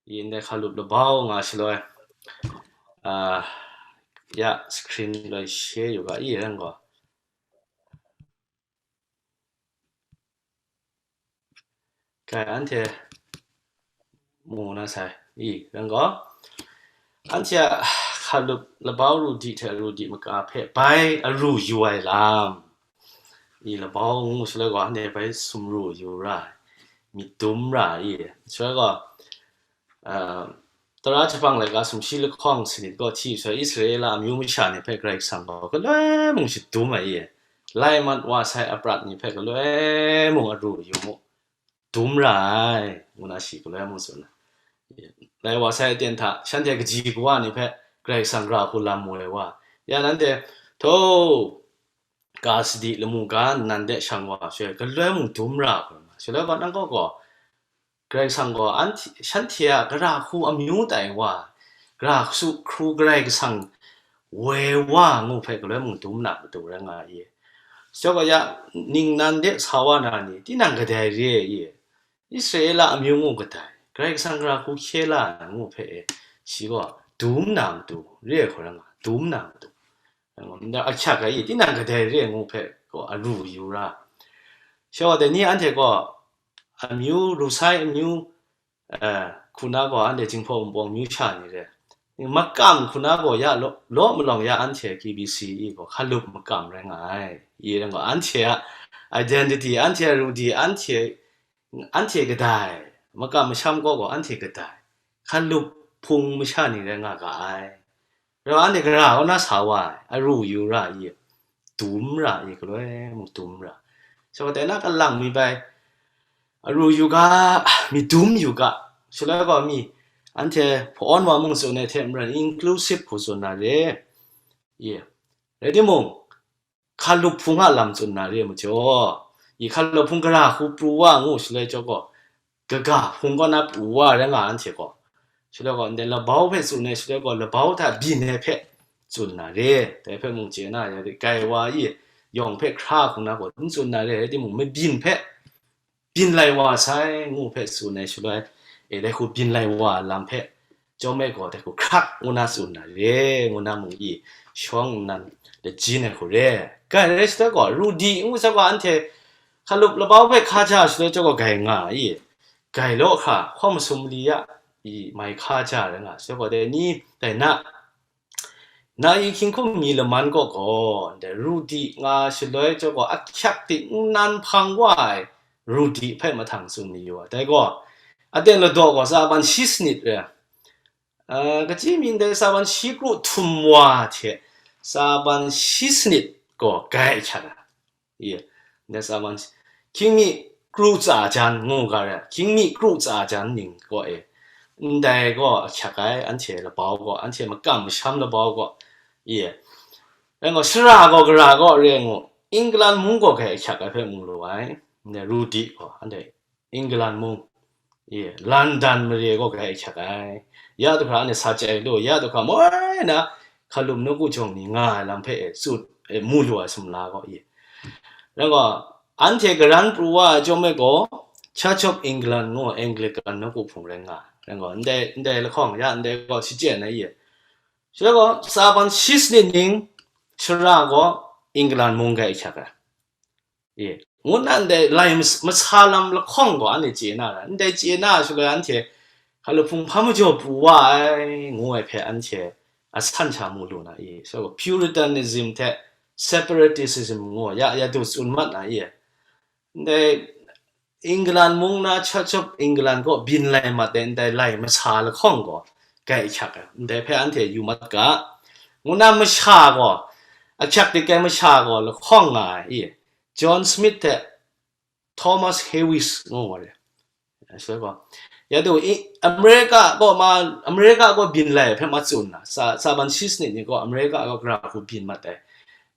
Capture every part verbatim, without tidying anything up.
I ndai hkalup labau nga shaloi, ah, ya screen loi share yu ga i rai gaw. Kai anhte mu na sai i rai gaw. Anhte a hkalup labau ru di hte ru di maka hpe bai aru yu ai lam. I labau ngu shaloi gaw, anhte bai sumru yu ra ai, myit dum ra ai i. Shaloi gaw, ah, Tara Chyahpang laika sumshi lahkawng sanit gaw hti shaloi, Israela amyu masha ni hpe Karai Kasang gaw galoi mung shadum ai i. Lai mat wa sai aprat ni hpe galoi mung aru yu mu, dum ra ai, ngu na shi galoi mung tsun ai. Lai wa sai aten hta, shanhte kaji kawa ni hpe Karai Kasang gara hku lam woi wa. Ya nanhte, hto, ga sadi lamu ga nnan de shang wa, shaloi galoi mung dum ra hkrum ai. Shaloi gaw nang kaw gaw, Karai Kasang gaw anhte, shanhte a gara hku amyu tai wa, gara su hkru Karai Kasang woi wa ngu hpe galoi mung dum na matu rai nga i. Shaloi gaw ya, ningnan de sa wa na ni, tinang kadai re ai i. Israela amyu ngu kadai, Karai Kasang gara hku hkye la ai ngu hpe e, shi gaw dum na matu re ai hkoi rai nga, dum na matu. Nda ahkyak ai i, tinang kadai re ai ngu hpe gaw aru yu ra. Shaloi gaw dai ni anhte gaw amyu, ru sai amyu, eh, hku na gaw anhte Jinghpaw Wunpawng myu sha ni re. Makam hku na gaw ya law, law malawng ya anhte K B C i gaw hkalup makam rai nga ai. I rai gaw, anhte a identity, anhte a ru di, anhte, anhte kadai, makam masham gaw gaw anhte kadai, hkalup hpung masha ni rai nga ga ai. Rau anhte gara kaw na sa wa ai, aru yu ra i, dum ra i, galoi mung dum ra. Shaloi gaw dai na kalang mi bai, aru yu ga, mi dum yu ga, shaloi gaw mi, anhte hpawn wa mung tsun ai hte maren inclusive hku tsun na re. I, rai timung, hkalup hpung a lam tsun na re ai majaw, i hkalup hpung gara hku pru wa ngu shaloi chyawm gaw, kaga hpung kaw na pru wa rai nga anhte gaw. Shaloi gaw, ndai labau hpe tsun ai shaloi gaw, labau hta byin ai hpe tsun na re, dai hpe mung chye na ya, kai wa i yawng hpe hkra hku na gaw n tsun na re, rai timung, mabyin hpe byin lai wa sai ngu hpe tsun ai shaloi, e, dai hku byin lai wa lam hpe, chyawm e gaw, dai hku hkrak ngu na tsun na re, ngu na mung i shawng nnan lajin ai hku re. Kai rai shaloi gaw, ru di ngu sai gaw, anhte hkalup labau hpe hkaja shaloi chyawm gaw, gai nga i, gai law hkra, hkawm masum mali ya i mai hkaja rai nga shaloi gaw, dai ni, dai na, na i hkyinghkum mi laman kaw gaw, ndai ru di nga shaloi chyawm gaw, ahkyak di nnan hpang wa ai ru di hpe mahtang tsun mayu ai. Dai gaw, aten ladaw gaw tsa ban shi sanit re ai. Ah, kaji mi ndai tsa ban shi kru htum wa hte tsa ban shi sanit gaw gai ahkyak ai. Ye, ndai tsa ban, hkying mi kru tsa jan ngu ga re, hkying mi kru tsa jan ning gaw e, ndai gaw ahkyak ai, anhte labau gaw, anhte makam masham labau gaw, ye, rai gaw, shara gaw, gara gaw re ngu, England mung gaw gai ahkyak ai hpe mu lu ai, ndai ru di gaw, anhte England mung, ye, London mare gaw gai ahkyak ai. Ya du hkra anhte sa chyai lu, ya du hkra moi na hkalup nawku jawng ni nga ai lam hpe e tsun, e, mu lu ai sumla gaw, ye. Rai gaw, anhte karan pru wa ai chyawm e gaw, Church of England ngu Anglican nawku hpung rai nga ai. Rai gaw, ndai, ndai lahkawng, ya ndai gaw shachyen ai, ye. Shaloi gaw, tsa ban shi sanit ning, shara gaw England mung gai ahkyak ai. E, ngu nna ndai lai mas-, masa lam lahkawng gaw anhte chye na ra, ndai chye na shaloi anhte hkalup hpung hpa majaw pru wa ai, ngu ai hpe anhte asan sha mu lu na i, so Puritanism hte separatism ngu ya, ya du tsun mat na i, ndai England mung na Church of England gaw byin lai mat ai ndai lai masa lahkawng gaw gai ahkyak ai, ndai hpe anhte yu mat ga, ngu na masha gaw, ahkyak dik ai masha gaw lahkawng nga ai i, John Smith hte Thomas Hewes ngu wa re. Shaloi gaw, ya du, i, America gaw ma, America gaw byin lai hpe ma tsun na, sa, sa ban shi sanit ni gaw America gaw gara hku byin mat ai.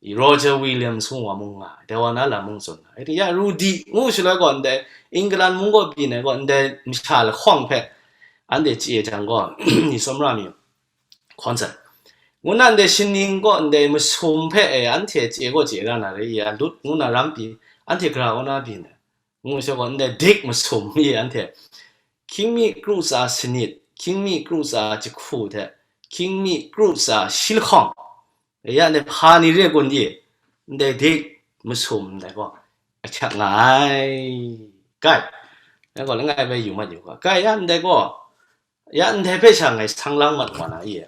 I Roger Williams ngu wa mung nga, dai wa na lam mung tsun na. Eti ya ru di ngu shaloi gaw, ndai England mung gaw byin ai gaw, ndai masha lahkawng hpe anhte chye jang gaw, ni tsawmra mi hkawn sai. Ngu na ndai shaning gaw ndai masum hpe e anhte chye gaw chye ra na re, ya lut ngu na ram pyi, anhte gara kaw na byin ai. Ngu sha gaw ndai dik masum mi anhte hkying mi kru tsa sanit hkying mi kru tsa jahku hte hkying mi kru tsa shi lahkawng, ya ndai hpa ni re kun di, ndai dik masum ndai gaw ahkyak nga ai. Kai, ya gaw langai bai yu mat yu ga, kai ya ndai gaw, ya ndai hpe sha ngai sang lang mat wa na i,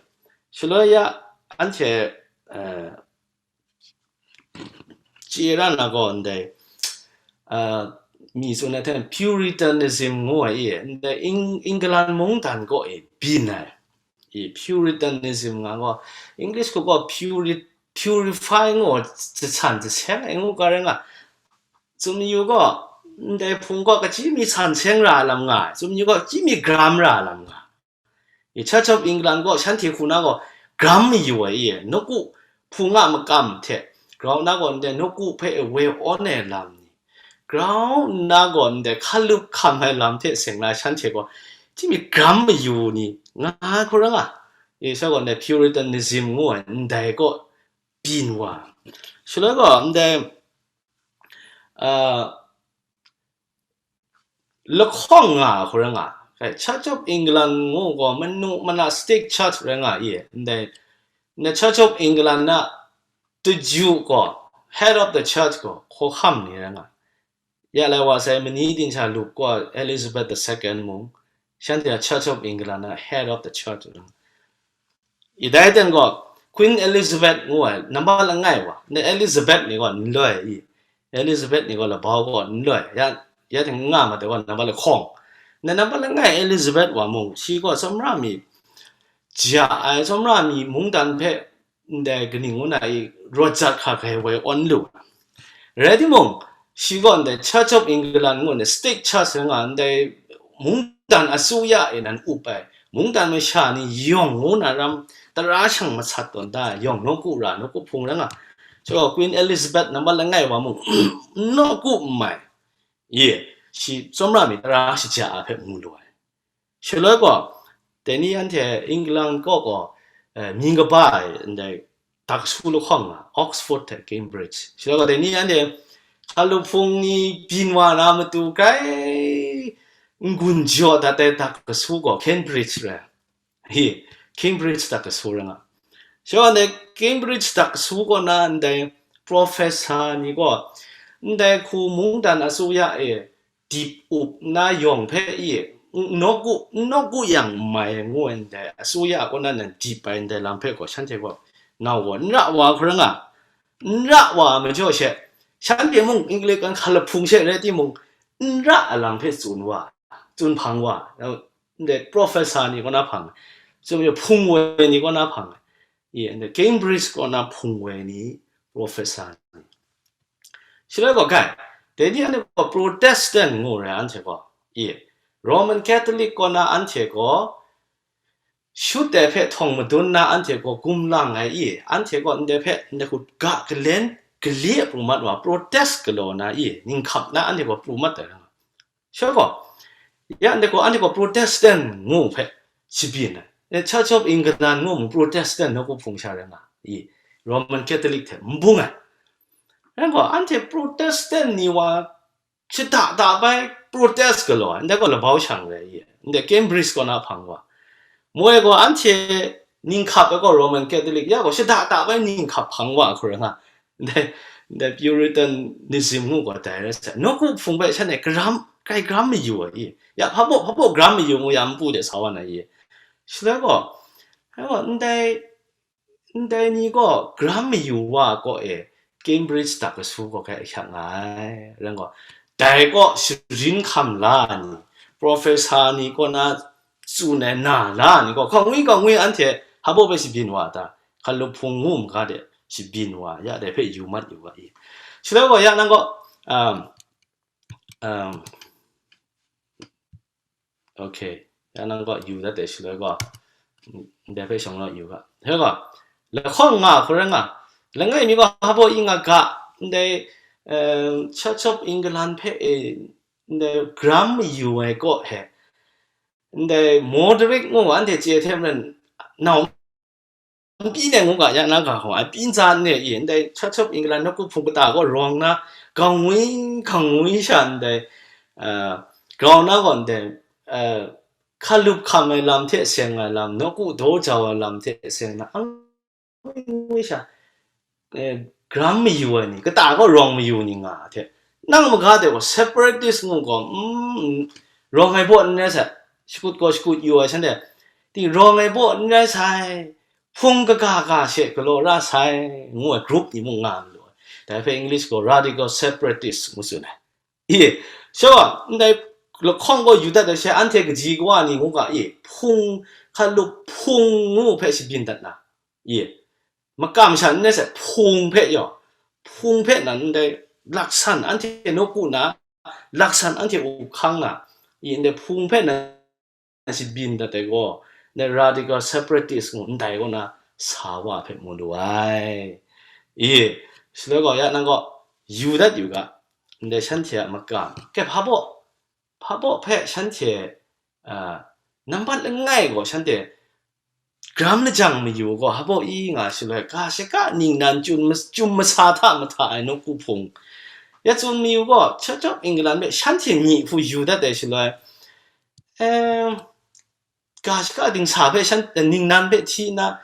shaloi ya anhte, eh, chye ra na gaw ndai, ah, mi tsun ai hte Puritanism ngu ai i, ndai Eng-, England mungdan kaw e byin ai. I Puritanism nga gaw, English hku gaw puri-, purify ngu ai, jahsan jaseng ai ngu ga rai nga. Tsun mayu gaw, ndai hpung gaw kachyi mi san seng ra ai lam nga ai, tsun mayu gaw kachyi mi gram ra ai lam nga ai. I Church of England gaw shanhte hku na gaw gram mayu ai i, nawku hpung a makam hte grau nna gaw ndai nawku hpe woi awn ai lam ni, grau nna gaw ndai hkalup hkam ai lam hte seng na shanhte gaw hti mi gram mayu ni nga ai hku rai nga. I sha gaw ndai Puritanism ngu ai ndai gaw byin wa. Shaloi gaw ndai, ah, lahkawng nga hku rai nga. Kai, Church of England ngu gaw manu mana state church rai nga i, ndai, ndai Church of England na taju gaw, head of the church gaw hkawhkam ni rai nga. Ya lai wa sai, mani dinghta lup gaw Elizabeth the second mung, shanhte a Church of England na head of the church rai nga. I dai ten gaw, Queen Elizabeth ngu ai, nambat langai wa, ndai Elizabeth ni gaw n loi i, Elizabeth ni gaw labau gaw n loi, ya, ya ting nga ma dai gaw, nambat lahkawng. Ndai nambat langai Elizabeth wa mung, shi gaw tsawmra mi ja ai, tsawmra mi mungdan hpe, ndai kaning ngu na i, rawt jat hkra hkrai woi awn lu. Rai timung, shi gaw ndai Church of England ngu ndai state church rai nga ndai mungdan asuya e nan up ai, mungdan masha ni yawng ngu na ram, tara shang masat tawn da ai, yawng nawku ra, nawku hpung rai nga. Sha gaw Queen Elizabeth nambat langai wa mung, nawku n mai. Ye, shi tsawmra mi tara shaja a hpe mu lu ai. Shaloi gaw, dai ni anhte England kaw gaw, eh, mying kaba ai ndai dak kasu lahkawng nga, Oxford hte Cambridge. Shaloi gaw, dai ni anhte hkalup hpung ni byin wa na matu grai n-gun jaw dat ai dak kasu gaw Cambridge rai. Hi, Cambridge dak kasu rai nga. Shaloi ndai Cambridge dak kasu kaw na ndai professor ni gaw, ndai hku mungdan asuya e dip up na yawng hpe i, n-, nawku, n-, nawku yang n mai ngu ai ndai asuya kaw na nan dip ai ndai lam hpe gaw shanhte gaw nau gaw n ra wa hkra nga, n ra wa ai majaw she, shanhte mung Anglican hkalup hpung she rai timung, n ra ai lam hpe tsun wa, tsun hpang wa, ndai professor ni kaw na hpang, tsun mayu hpung woi ni kaw na hpang, i, ndai Cambridge kaw na hpung woi ni, professor ni. Shaloi gaw, kai, dai ni anhte gaw Protestant ngu re, anhte gaw, i, Roman Catholic kaw na anhte gaw, shut dai hpe htawng madun na anhte gaw gumlang ai i, anhte gaw ndai hpe, ndai hku ga galen, gale pru mat wa, protest galaw na i, ninghkap na anhte gaw pru mat ai rai nga. Shaloi gaw, ya ndai gaw, anhte gaw Protestant ngu hpe shabyin ai. E, Church of England ngu mung Protestant nawku hpung sha rai nga i, Roman Catholic hte n bung ai. Rai gaw, anhte Protestant ni wa shada da bai protest galaw ai, ndai gaw labau shang rai i, ndai Cambridge kaw na hpang wa. Moi gaw anhte ninghkap ai gaw Roman Catholic, ya gaw shada da bai ninghkap hpang wa hkra nga. Ndai, ndai Puritanism ngu gaw dai rai sai. Nawku hpung bai shanhte garam, grai garam mayu ai i. Ya, hpa baw, hpa baw garam mayu ngu ya npu de sa wa na i. Shaloi gaw, rai gaw, ndai, ndai ni gaw gram mayu wa kaw e Cambridge dak kasu gaw hkrai ahkyak nga ai. Rai gaw, dai kaw sharin hkam la ni, professor ni kaw na tsun ai na la ni gaw, hkangwi hkangwi anhte hpa baw hpe shabyin wa ta, hkalup hpung ngu maga de shabyin wa, ya dai hpe yu mat yu ga i. Shaloi gaw, ya nang gaw, um, um, okay, ya nang gaw yu dat de shaloi gaw, ndai hpe shawng law yu ga. Shaloi gaw, lahkawng nga hkra nga, langai mi gaw hpa baw i nga ga, ndai, um, Church of England hpe e, ndai gram mayu ai kaw he, ndai Moderic ngu anhte chye hte maren, nau n pyi ne ngu ga, ya na ga hkawng a pyi n tsa n ne i, ndai Church of England nawku hpung kata gaw rawng na, gangwi, gangwi sha ndai, uh, grau na gaw ndai, uh, hkalup hkam ai lam hte seng ai lam, nawku daw jau ai lam hte seng na, angwi sha, eh, gram mayu ai ni, kata gaw rawng mayu ni nga hte, nang maga de gaw separatist ngu gaw, mm, rawng ai baw n rai sai, shakut gaw shakut yu ai shanhte, di rawng ai baw n rai sai, hpung kaga ga she galaw ra sai, ngu ai group ni mung nga malu ai. Dai hpe English gaw radical separatist ngu tsun ai. I, so, ndai lahkawng gaw yu dat ai she, anhte kaji kawa ni ngu ga, i, hpung, hkalup hpung ngu hpe shabyin dat na, i, makam sha n rai sai, hpung hpe yaw, hpung hpe nan ndai laksan, anhte nawku na, laksan anhte up hkang na, i, ndai hpung hpe nan shabyin dat ai gaw, ndai radical separatist ngu ndai kaw na sa wa hpe mu lu ai. I, shaloi gaw ya nang gaw yu dat yu ga, ndai shanhte a makam, ke hpa baw, hpa baw hpe shanhte, a, nambat langai gaw shanhte gram lajang mayu gaw, hpa baw i nga shaloi, ga shaka ningnan chyum mas-, chyum masa hta mahta ai nawku hpung, ya tsun mayu gaw, Church of England hpe shanhte myi hku yu dat ai shaloi, em, ga shaka dingsa hpe shan, ningnan hpe hti nna,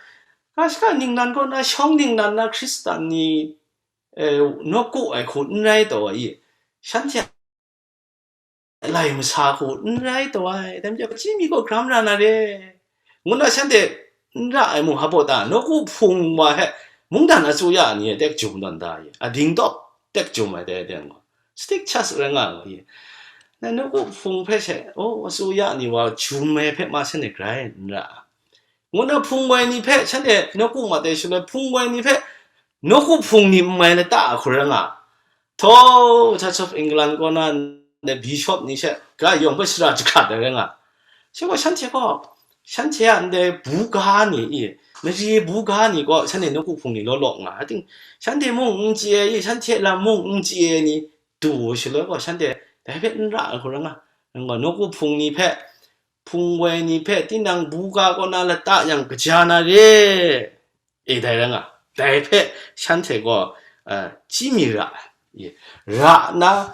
ga shaka ningnan kaw na, shawng ningnan na Hkristan ni, eh, nawku ai hku n rai taw ai, shanhte a lai masa hku n rai taw ai, dai majaw, hpaji mi gaw gram ra na re, ngu na shanhte n ra ai mung, hpa baw ta, nawku hpung wa hpe mungdan asuya ni e tek jum tawn da ai, ading tawp tek jum ai dai aten gaw, strictures rai nga ai. Na nawku hpung hpe she, oh, asuya ni wa jum ai hpe ma shanhte grai n ra. Ngu na hpung woi ni hpe shanhte nawku mat ai shaloi, hpung woi ni hpe nawku hpung ni n mai lata a hku rai nga. Thaw, Church of England kaw na ndai bishop ni she, ga yawng hpe shara jahkrat ai rai nga. She gaw shanhte gaw, shanhte a ndai buga ni i, mari buga ni gaw shanhte nawku hpung ni law law nga. Ating, shanhte mung n chye ai i, shanhte lam mung n chye ai ni du shaloi gaw, shanhte dai hpe n ra ai hku rai nga. Nang gaw nawku hpung ni hpe, hpung woi ni hpe, tinang buga kaw na lata yang kaja na re, e dai rai nga. Dai hpe shanhte gaw, a, chyi mi ra ai. Ra nna,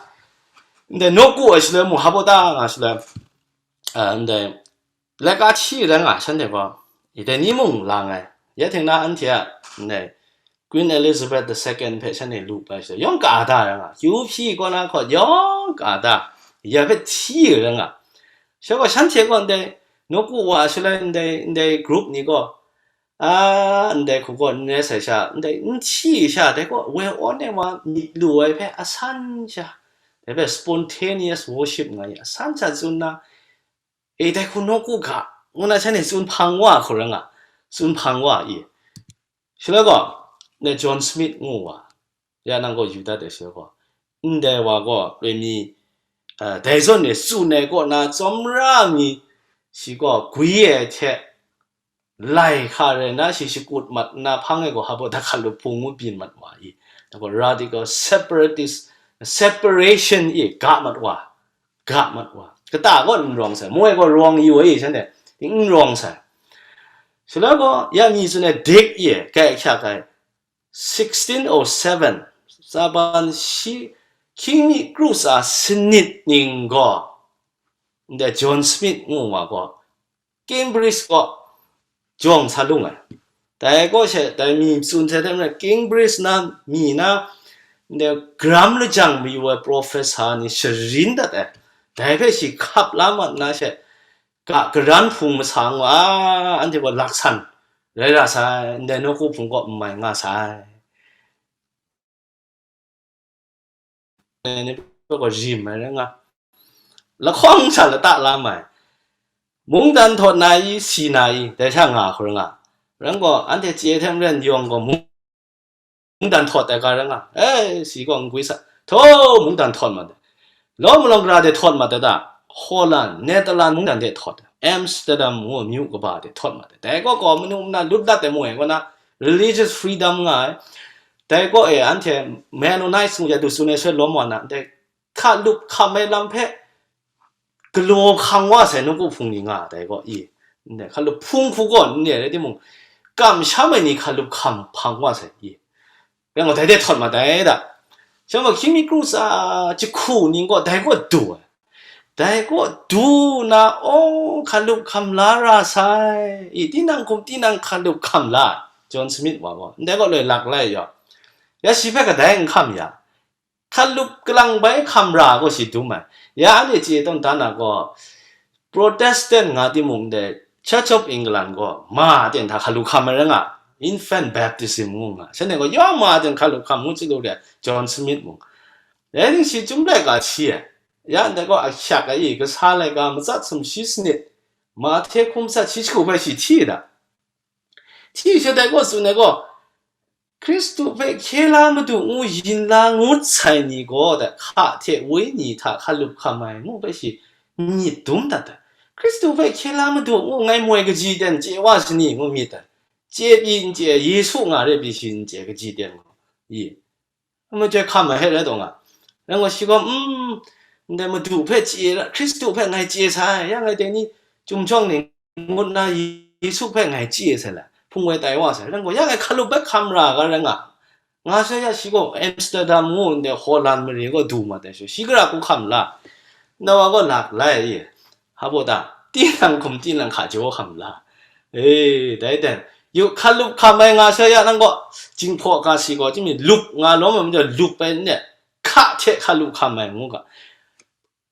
ndai nawku ai shaloi mung, hpa baw ta nga shaloi, a, ndai laika hti rai nga, shanhte gaw, i dai ni mung lang ai. Ya hte na anhte a, ndai Queen Elizabeth the second hpe shanhte lu bai shaloi, yawng ka da rai nga, kyu hpyi kaw na hkawt yawng ka da, ya hpe hti rai nga. Sha gaw shanhte gaw ndai nawku wa shaloi ndai, ndai group ni gaw, a, ndai hku gaw n rai sai sha, ndai n hti sha, dai gaw woi awn e wa myit lu ai hpe asan sha, dai hpe spontaneous worship nga i, asan sha tsun na, e, dai hku nawku ga, ngu na shanhte tsun hpang wa hku rai nga, tsun hpang wa i. Shaloi gaw, ndai John Smith ngu wa, ya nang gaw yu dat ai shaloi gaw, ndai wa gaw, loi mi, a, dai zawn e tsun ai kaw na, tsawmra mi, shi gaw gwi ai hte, lai hka rai nna, shi shakut mat nna, hpang e gaw hpa baw da hkalup hpung ngu byin mat wa i, dai gaw radical separatist, separation i ga mat wa, ga mat wa. Kata gaw n rawng sai, moi gaw rawng yu ai, shanhte n rawng sai. Shaloi gaw, ya mi tsun ai dik i, kai hkyak ai, sixteen oh seven, Tsaban shi, hkying mi kru tsa sanit ning gaw, ndai John Smith ngu wa gaw, Cambridge kaw jawng sa lung ai. Dai kaw she, dai mi tsun sai hte maren, Cambridge na mi na, ndai gram lajang mayu ai professor ni sharin dat ai. Dai hpe shi hkap la mat na she, ga karan hpung masang wa, anhte gaw laksan rai ra sai, ndai nawku hpung kaw n mai nga sai. Ni hpe gaw rim ai rai nga. Lahkawng sha lata la mai. Mungdan htawt na i, si na i, dai sha nga hkru nga. Rai gaw, anhte chye hte maren yawng gaw mung-, mungdan htawt ai ga rai nga. E, si gaw n gwi sa. Htaw, mungdan htawt mat ai. Law malawng gara de htawt mat ai ta? Holland, Netherlands mungdan de htawt ai. Amsterdam ngu myu kaba de htawt mat ai. Dai gaw, gaw manu muna lut dat ai mu ai, kaw na religious freedom nga ai. Dai gaw e, anhte Mennonites ngu ya du tsun ai shalom wa na, dai hkalup hkam ai lam hpe galaw hkang wa sai nawku hpung ni nga ai dai gaw i, ndai hkalup hpung hku gaw n re rai timung, kamsham ai ni hkalup hkam hpang wa sai i, rai gaw dai de htawt mat ai da. Shaloi hkying mi kru tsa jahku ni gaw dai gaw du ai. Dai kaw du na, aw, hkalup hkam la ra sai. I, tinang hkum tinang hkalup hkam la, John Smith wa gaw. Ndai kaw loi lak lai yaw. Ya shi hpe kadai n hkam ya. Hkalup kalang bai hkam ra gaw shi dum ai. Ya anhte chye tawn dan na gaw, Protestant nga timung dai Church of England gaw ma ten hta hkalup hkam ai rai nga, infant baptism ngu nga. Shanhte gaw yawng ma ten hkalup hkam ngu chyalu re ai, John Smith mung. Dai ning shi chyum laika shi ai. Ya ndai gaw ahkyak ai i, kasa laika matsat sumshi sanit, Mahte hkum sat shi shagu hpe shi hti da. Hti sha dai gaw tsun ai gaw, Hkristu hpe hkye la Madu ngu yin la ngut sai ni gaw, dai hka hte wenyi hta hkalup hkam ai ngu hpe shi myit dum dat ai. Hkristu hpe hkye la Madu ngu ngai moi kaji ten chye wa shani ngu myit ai. Chye pyi n chye, Yesu nga re pyi shi n chye, kaji ten gaw. I, Majoi hkam ai hte rai taw nga. Rai ngut shi gaw, um, ndai Madu hpe chye ra, Hkristu hpe ngai chye sai, ya ngai dai ni, chyum jawng ni ngut na Yesu hpe ngai chye sai la, hpung woi tai wa sai, rai ngut, ya ngai hkalup bai hkam ra ga rai nga. Nga sai ya shi gaw Amsterdam ngu ndai Holland mare gaw du mat ai sha, shi gara hku hkam la, na wa gaw lak lai, hpa baw ta, tinang hkum tinang hka jaw hkam la, e, dai ten, yu hkalup hkam ai nga sai ya nang gaw, Jinghpaw ga si gaw, chyumi lup nga lawm ai majaw lup ai n-, hka hte hkalup hkam ai ngu ga,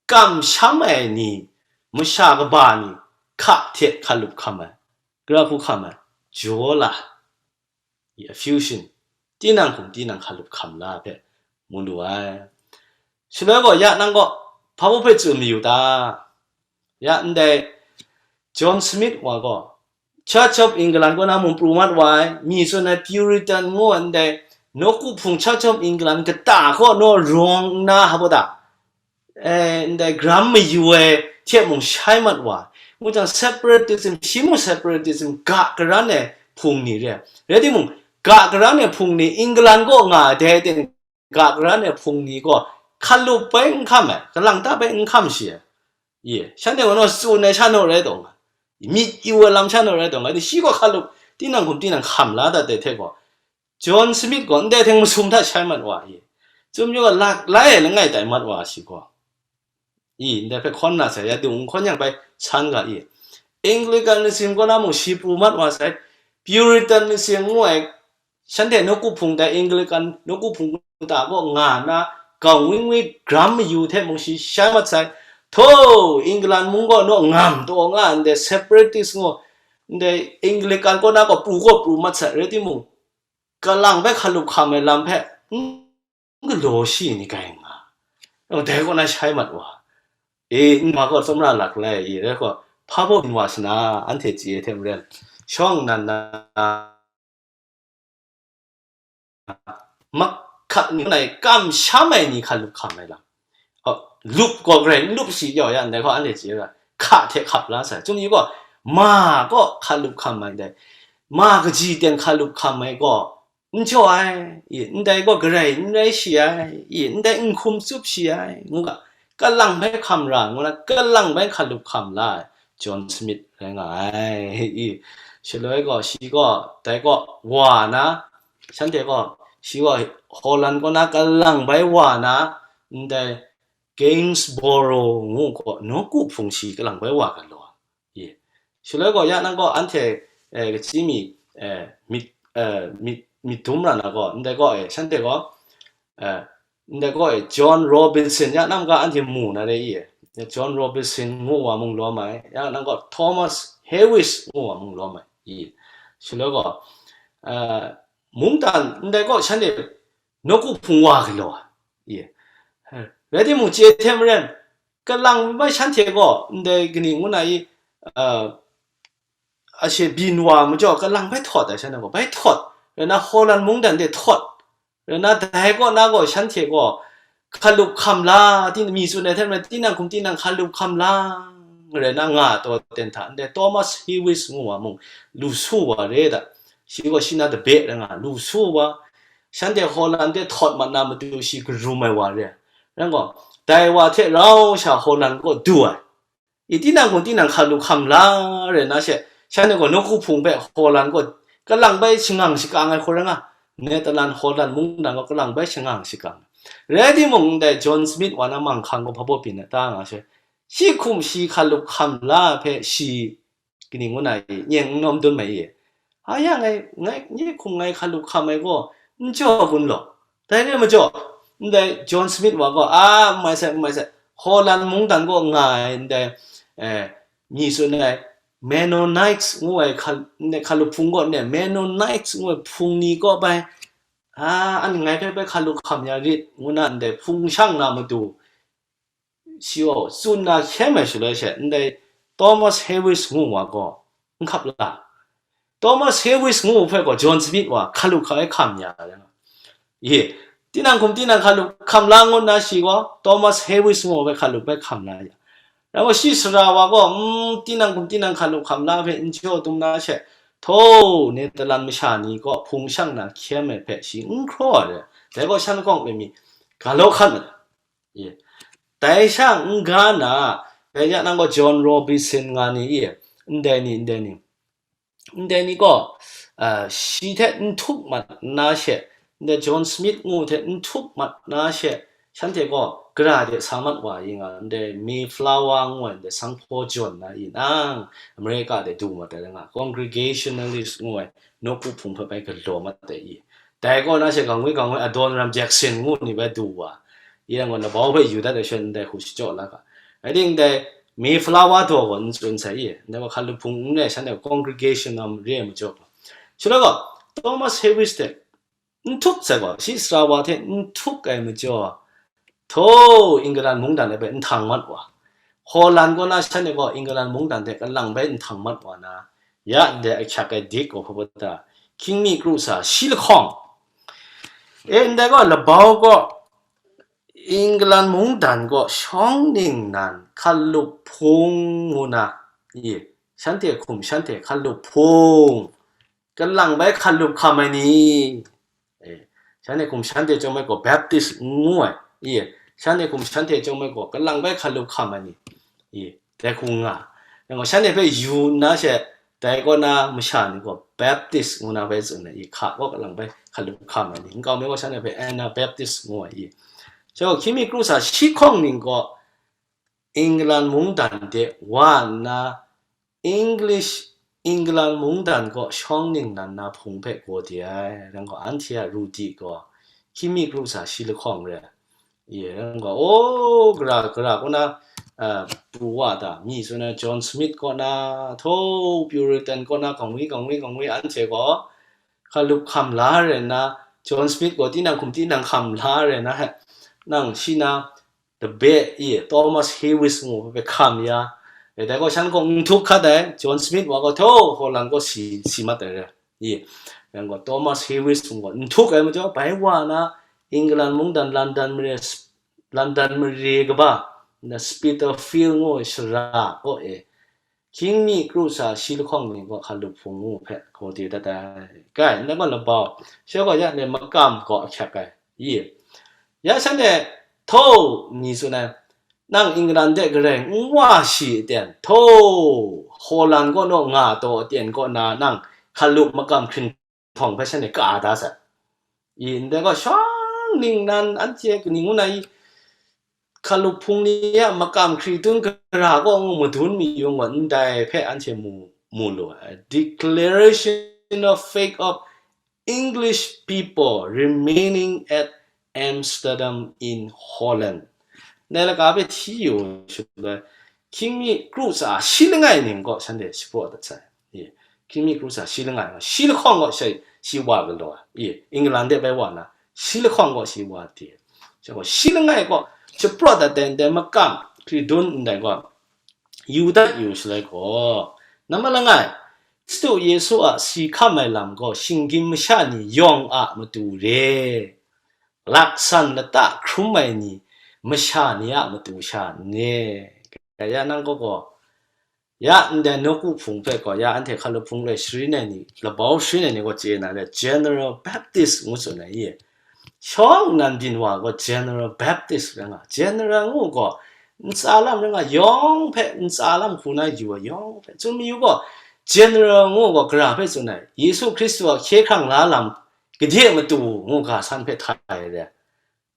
kamsham ai ni, masha kaba ni, hka hte hkalup hkam ai, gara hku hkam ai, jaw la, i, effusion, tinang hkum tinang hkalup hkam la hpe mu lu ai. Shaloi gaw, ya nang gaw, hpa baw hpe tsun mayu ta? Ya ndai John Smith wa gaw, Church of England kaw na mung pru mat wa ai, mi tsun ai Puritan ngu ai ndai, nawku hpung Church of England kata kaw naw rawng nna, hpa baw ta? E, ndai gram mayu ai hte mung shai mat wa ai. Ngu jang, separatism, shi mung separatism ga karan ai hpung ni re ai. Rai timung, ga karan ai hpung ni England kaw nga ai dai ten, ga karan ai hpung ni gaw hkalup bai n hkam ai, kalang ta bai n hkam shi ai. Ye, shanhte gaw naw tsun ai sha naw rai taw nga, myit yu ai lam sha naw rai taw nga, shi gaw hkalup tinang hkum tinang hkam la dat ai hte gaw, John Smith gaw ndai hte masum hta shai mat wa i, chyum yu ga lak lai ai langai tai mat wa shi gaw, i, ndai hpe hkawn na sai, ya dung hkawn yang bai san ga i, Anglicanism kaw na mung shi pru mat wa sai, Puritanism ngu ai, shanhte nawku hpung dai Anglican nawku hpung ta kaw nga na, gawng wing wing gram mayu hte mung shi shai mat sai, htaw, England mung gaw naw ngam taw nga ndai separatist ngu, ndai Anglican kaw na gaw pru gaw pru mat sai, rai timung, kalang hpe hkalup hkam ai lam hpe n galaw shi ni gai nga, dai kaw na shai mat wa, e, n ma gaw tsawmra lak lai i, rai gaw, hpa baw byin wa sa na, anhte chye ai hte maren, shawng nnan na, mahkat ni nai kamsham ai ni hkalup hkam ai lam. Aw, lup gaw grai n lup shi yaw ya ndai gaw, anhte chye ai, hka hte hkap la sai. Chyum ni gaw, ma gaw hkalup hkam ai dai, ma kaji ten hkalup hkam ai gaw, n jaw ai, i, ndai gaw garai n rai shi ai, i, ndai n hkum tsup shi ai, ngu ga, kalang bai hkam ra, ngu na, kalang bai hkalup hkam la ai, John Smith rai nga ai, i, shaloi gaw, shi gaw, dai gaw, wa na, shanhte gaw, shi gaw, Holland kaw na kalang bai wa na, ndai, Gainsborough ngu gaw, nawku hpung shi kalang bai wa galaw ai. Ye. Shaloi gaw, ya nang gaw, anhte, eh, kaji mi, eh, myit, eh, myit, myit dum ra na gaw, ndai gaw, eh, shanhte gaw, eh, ndai gaw, eh, John Robinson, ya nang ga anhte mu na re i, eh, John Robinson ngu wa mung lawm ai, ya nang gaw, Thomas Harris ngu wa mung lawm ai, i. Shaloi gaw, eh, mungdan ndai gaw, shanhte nawku hpung wa galaw ai. Ye. Rai timung, chye hte maren, kalang bai shanhte gaw, ndai kaning ngu na i, uh, ashe byin wa majaw, kalang bai htawt ai shanhte gaw, bai htawt, rai na Holland mungdan de htawt, rai na dai kaw na gaw, shanhte gaw, hkalup hkam la, tin-, mi tsun ai hte maren, tinang hkum tinang hkalup hkam la, rai na nga taw ten hta, ndai Thomas Harris ngu wa mung, lu su wa re da, shi gaw shi na tabe rai nga, lu su wa, shanhte Holland de htawt mat na matu shi karum ai wa re ai. Rai gaw, dai wa hte rau sha Holland kaw du ai. I, tinang gaw tinang hkalup hkam la rai na she, shanhte gaw nawku hpung hpe Holland kaw kalang bai shangang shakang ai hku rai nga, Netherlands Holland mungdan gaw kalang bai shangang shakang. Rai timung, ndai John Smith wa na manghkang gaw hpa baw byin ai ta nga she, Shi hkum shi hkalup hkam la hpe shi kaning ngu na i, nyeng n nawm dun mai i. A ya ngai, ngai, nye hkum ngai hkalup hkam ai gaw, n jaw kun law. Dai re majaw, ndai John Smith wa gaw, a, n mai sai, n mai sai, Holland mungdan kaw nga ai, ndai, eh, mi tsun ai, Mennonites ngu ai hkal-, ndai hkalup hpung kaw, ndai Mennonites ngu ai hpung ni kaw bai, a, an ngai hpe bai hkalup hkam ya rit, ngu na ndai hpung shang na matu, shi gaw tsun na hkyen ai shaloi she, ndai Thomas Harris ngu wa gaw n hkap la. Thomas Harris ngu hpe gaw John Smith wa hkalup hka ai hkam ya ai. Ye, tinang hkum tinang hkalup hkam la ngu nna shi gaw Thomas Harris ngu hpe hkalup bai hkam la ya. Rai gaw, shi sara wa gaw, mm, tinang hkum tinang hkalup hkam la hpe n jaw dum na she, htaw, Netherlands masha ni kaw hpung shang na hkyen ai hpe shi n hkraw ai. Dai gaw shan kawng hpe mi ga law hkat ma ai. Ye. Dai sha n ga na, dai ya nang gaw John Robinson nga ni i, ndai ni, ndai ni, ndai ni gaw, a, shi hte n htuk mat nna she, ndai John Smith ngu hte n htuk mat nna she, shanhte gaw gara de sa mat wa i nga, ndai Mayflower ngu ai, ndai sanghpaw jawn na i nang, America de du mat ai nga, Congregationalist ngu ai, nawku hpung hpe bai galaw mat ai i. Dai kaw na she, gangwi gangwi Adoniram Jackson ngu ni bai du wa, i yang gaw, labau hpe yu dat ai she, ndai hku shachyaw la ga. Rai ting, ndai Mayflower daw gaw n tsun sai i, ndai gaw hkalup hpung n rai, shanhte congregation na re ai majaw gaw. Shaloi gaw, Thomas Harris hte n htuk sai gaw, shi sara wa hte n htuk ai majaw, htaw, England mungdan de bai n htang mat wa. Holland kaw na shanhte gaw England mungdan de kalang bai n htang mat wa na, ya ndai ahkyak ai dik gaw hpa ta, hkying mi kru sa shi lahkawng. E, ndai gaw labau gaw, England mungdan gaw shawng ningnan hkalup hpung ngu na, i, shanhte hkum shanhte hkalup hpung, kalang bai hkalup hkam ai ni, e, shanhte hkum shanhte chyawm ai gaw Baptist ngu ai, i, shanhte hkum shanhte chyawm ai gaw kalang bai hkalup hkam ai ni, i, dai hku nga. Yang gaw, shanhte hpe yu nna she, dai kaw na masha ni gaw Baptist ngu na bai tsun ai, i, hka gaw kalang bai hkalup hkam ai ni, nkau mi gaw shanhte hpe Anabaptist ngu ai, i. So, hkying mi kru sa shi hkawng ning gaw England mungdan de wa nna, English, England mungdan kaw shawng ningnan na hpung hpe gaw de ai, rai gaw, anhte a ru di gaw, hkying mi kru sa shi lahkawng re ai. Ye, rai gaw, o, gara, gara kaw na, a, pru wa ta, mi tsun ai John Smith kaw na, htaw, Puritan kaw na, gangwi, gangwi, gangwi, anhte gaw, hkalup hkam la ai rai nna, John Smith gaw tinang hkum tinang hkam la ai rai nna, nang shi na, the best, i, Thomas Harris ngu hpe hkam ya. E, dai gaw shan gaw n htuk hkat ai, John Smith wa gaw htaw, Holland gaw si, si mat ai re. I, yang gaw Thomas Harris ngu gaw n htuk ai majaw, bai wa na, England mungdan London mare, London mare kaba, na Spitalfields ngu ai shara kaw e, hkying mi kru sa shi lahkawng ni gaw hkalup hpung ngu hpe gaw de dat ai. Kai, ndai gaw labau, shi gaw ya le makam gaw ahkyak ai. I, ya shanhte htaw ni tsun ai, nang England de garai n wa shi aten, htaw, Holland kaw naw nga taw aten kaw na nang hkalup makam hkring htawng hpe shanhte ka da sai. I, ndai gaw shawng ningnan anhte kaning ngu na i, hkalup hpung ni a makam hkri tun gara kaw ngu madun mi yung gaw, ndai hpe anhte mu, mu lu ai. Declaration of Faith of English People Remaining at Amsterdam in Holland. Ndai laga hpe hti yu shaloi, hkying mi kru sa shi langai ning gaw shanhte shapraw dat sai. I, hkying mi kru sa shi langai gaw, shi lahkawng gaw shi, shi wa galaw ai. I, England de bai wa na, shi lahkawng gaw shi wa de. Shi gaw, shi langai gaw, shapraw dat ai ndai makam hkri dun ndai gaw, yu dat yu shaloi gaw, namma langai, Hkristu Yesu a si hkam ai lam gaw, shinggyim masha ni yawng a matu re, laksan lata hkrum ai ni, masha ni a matu sha n re. Kaya nang gaw gaw, ya ndai nawku hpung hpe gaw, ya anhte hkalup hpung loi sharin ai ni, labau sharin ai ni gaw chye na le, General Baptist ngu tsun ai i. Shawng nnan byin wa gaw General Baptist rai nga. General ngu gaw, ntsa lam rai nga, yawng hpe ntsa lam hku na yu ai, yawng hpe. Tsun mayu gaw, General ngu gaw gara hpe tsun ai, Yesu Hkristu a hkye hkrang la lam gade matu ngu ga san hpe htai ai re.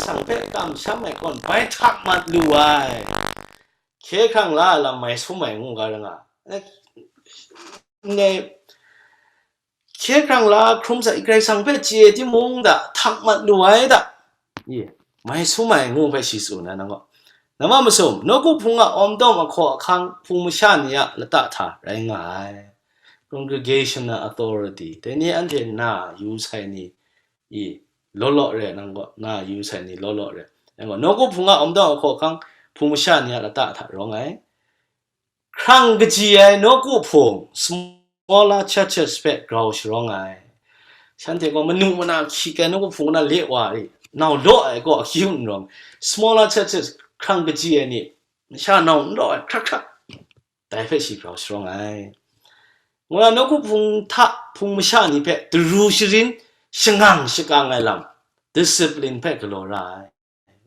Kasang hpe kamsham ai kawn bai htak mat lu ai. Hkye hkrang la ai lam mai sum ai ngu ga ra nga. Ndai hkye hkrang la hkrum sa i, Karai Kasang hpe chye timung da, htak mat lu ai da, i, mai sum ai ngu hpe shi tsun ai nang gaw. Nama masum, nawku hpung a awm dawm ahkaw ahkang hpung masha ni a lata hta rai nga ai. Congregational authority, dai ni anhte na yu sai ni, i, law law re nang gaw, na yu sai ni law law re. Yang gaw, nawku hpung a awm dawm ahkaw ahkang hpung masha ni a lata hta rawng ai. Hkrang kaji ai nawku hpung, smaller churches hpe grau sharawng ai. Shanhte gaw manu mana hkyik ai nawku hpung na le wa ri, nau law ai gaw akyu n rawng, smaller churches hkrang kaji ai ni, masha nau n law ai hkrak hkrak, dai hpe shi grau sharawng ai. Ngu na nawku hpung hta hpung masha ni hpe daru sharin shangang shakang ai lam, discipline hpe galaw ra ai.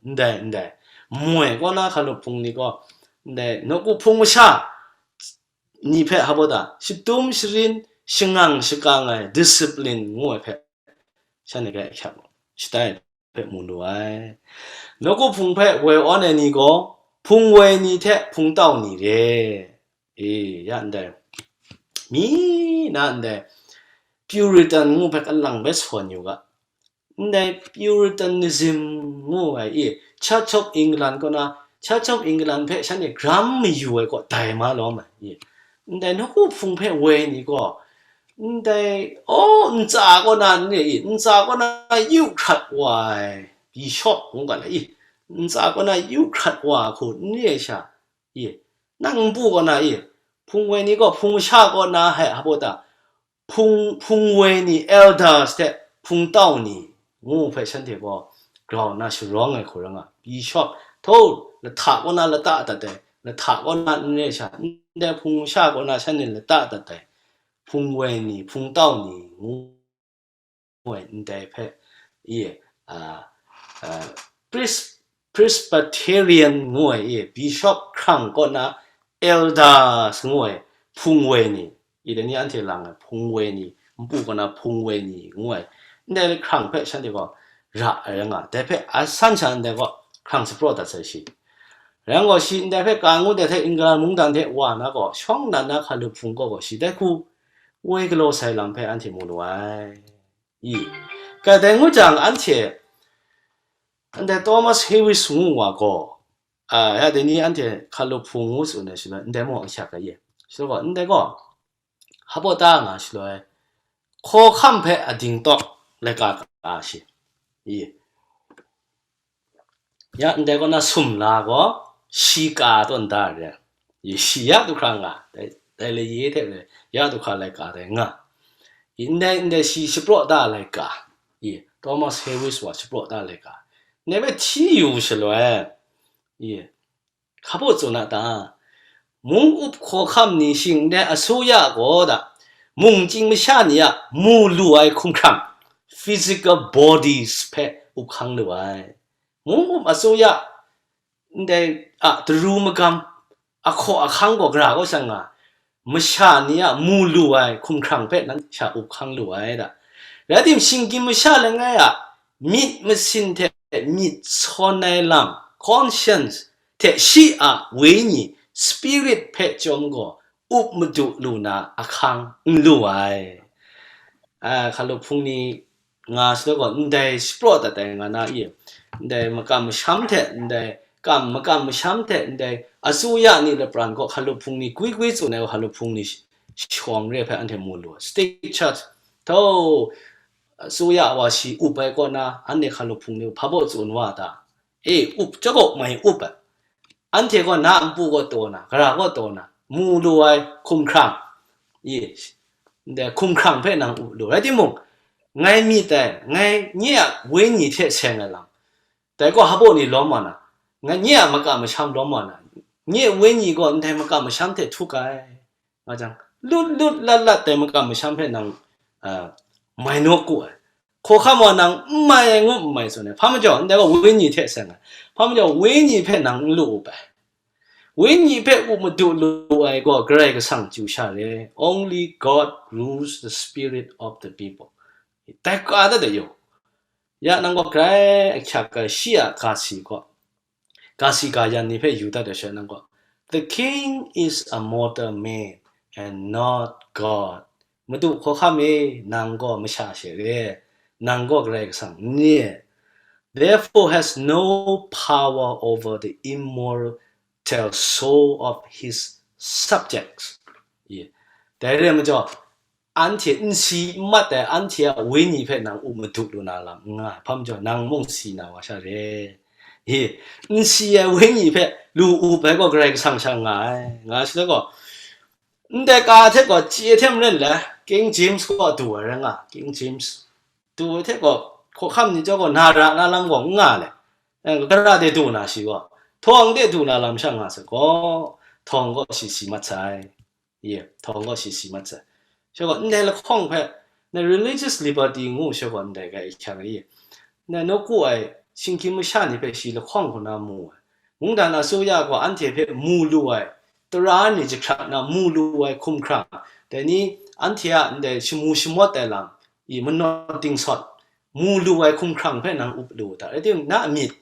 Ndai, ndai. Moi kaw na hkalup hpung ni gaw, ndai, nawku hpung masha ni hpe hpa da, shadum sharin shangang shakang ai discipline ngu ai hpe, shanhte hpe hkyak shatai hpe mu lu ai. Nawku hpung hpe woi awn ai ni gaw, hpung woi ni hte hpung tau ni re. E, ya ndai. Mi na ndai. Puritan ngu hpe kalang bai sawn yu ga. Ndai Puritanism ngu ai i, Church of England kaw na, Church of England hpe shanhte gram mayu ai kaw dai ma lawm ai i, ndai nawku hpung hpe woi ni gaw, ndai, o, ntsa kaw na n re i, ntsa kaw na yu hkrat wa ai, bishop ngu ga lai i, ntsa kaw na yu hkrat wa ai hku n re ai sha, i, nang npu kaw na i, hpung woi ni gaw hpung masha kaw na hai hpa ta, hpung, hpung woi ni, elders hte hpung tau ni ngu hpe shanhte gaw grau na sharawng ai hku ra nga. Bishop, hto, lahta kaw na lata dat ai, lahta kaw na n re sha, ndai hpung masha kaw na shanhte lata dat ai, hpung woi ni, hpung tau ni ngu ai ndai hpe, i, a, a, Pres-, Presbyterian ngu ai i, Bishop hkrang kaw na elders ngu ai hpung woi ni, i dai ni anhte lang ai hpung woi ni, npu kaw na hpung woi ni ngu ai, ndai hkrang hpe shanhte gaw ra ai rai nga, dai hpe asan sha ndai gaw hkrang shapraw dat sai shi. Rai yang gaw, shi ndai hpe ka ngu dai hte England mungdan hte wa na gaw, shawng nnan na hkalup hpung kaw gaw shi dai hku woi galaw sai lam hpe anhte mu lu ai. I, kai dai ngu jang, anhte, ndai Thomas Harris ngu wa gaw, a, ya dai ni anhte hkalup hpung ngu tsun ai shaloi, ndai mung a hkyak ai ye. Shaloi gaw, ndai gaw, hpa ta nga shaloi, hkawhkam hpe ading tawk laika ka shi. I, ya ndai kaw na sumla gaw, shi ka tawn da ai re. I, shi ya du hkra nga, dai, dai le ye hte re, ya du hkra laika dai nga. I, ndai, ndai shi shapraw da ai laika, i, Thomas Harris wa shapraw da ai laika, ndai hpe hti yu shaloi, i, hpa baw tsun a ta? Mung up hkawhkam ni shing ndai asuya gaw da, mung chying masha ni a mu lu ai hkumhkrang, physical bodies hpe up hkang lu ai. Mung up asuya ndai a daru magam, ahkaw ahkang gaw gara kaw sha nga, masha ni a mu lu ai hkumhkrang hpe nan sha up hkang lu ai da. Rai tim, shinggyim masha langai a myit masin hte myit sawn ai lam, conscience, hte shi a wenyi, spirit, hpe chyawm gaw up madu lu na ahkang n lu ai. A, hkalup hpung ni nga shaloi gaw, ndai shapraw dat ai nga na i, ndai makam masham hte, ndai kam, makam masham hte, ndai asuya ni lapran gaw hkalup hpung ni gwi gwi tsun ai hkalup hpung ni sh-, shawng re hpe anhte mu lu ai. State church, hto, asuya wa shi up ai kaw na, anhte hkalup hpung ni hpa baw tsun wa ta? E, up, chyawm mai up ai. anhte gaw na npu gaw taw na, gara gaw taw na, mu lu ai hkumhkrang, i, ndai hkumhkrang hpe nang u lu. Rai timung, ngai myit dai, ngai nye a wenyi hte seng ai lam, dai gaw hpaw ni lawm wa na, ngai nye a maka masham lawm wa na, nye wenyi gaw ndai maka masham hte htuk ai. Nga jang, lut lut lat lat dai maka masham hpe nang, a, mai nawku ai. Hkawhkam wa nang n mai ai ngu n mai tsun ai. Hpa majaw, ndai gaw wenyi hte seng ai. Hpa majaw, wenyi hpe nang n lu up ai. Wenyi hpe u madu lu ai gaw Karai Kasang chyu sha re. Only God rules the spirit of the people. Dai ka da dai yaw. Ya nang gaw grai ahkyak ai shi a ga si gaw, ga si ga yan ni hpe yu dat ai sha nang gaw, "The king is a mortal man and not God." Madu hkawhkam e, nang gaw masha she re, nang gaw Karai Kasang n ni, therefore has no power over the immortal soul of his subjects. Ye. Dai re ai majaw, anhte n si n mat ai anhte a wenyi hpe nang u madu lu na lam n nga ai, hpa majaw nang mung si na wa sha re. Ye. N si ai wenyi hpe lu u bai gaw Karai Kasang sha nga ai, nga shi gaw, ndai ka hte gaw chye hte maren le, King James gaw du ai rai nga, King James. Du ai hte gaw, hkawhkam ni chyawm gaw, na ra na lam gaw n nga le. Eh, gara de du na shi gaw, htawng de du na lam sha nga sai gaw, htawng gaw shi si mat sai. Ye, htawng gaw shi si mat sai. Sha gaw, ndai lahkawng hpe, na religious liberty ngu sha gaw, ndai ga i hkyang ye. Na nawku ai, shinggyim masha ni hpe shi lahkawng hku na mu ai. Mungdan asuya gaw anhte hpe mu lu ai, tara ni jahkrat na mu lu ai hkumhkrang, dai ni anhte a ndai shamu shamawt ai lam, i manaw dingsawt, mu lu ai hkumhkrang hpe nang up lu u ta? Rai timung, na a myit,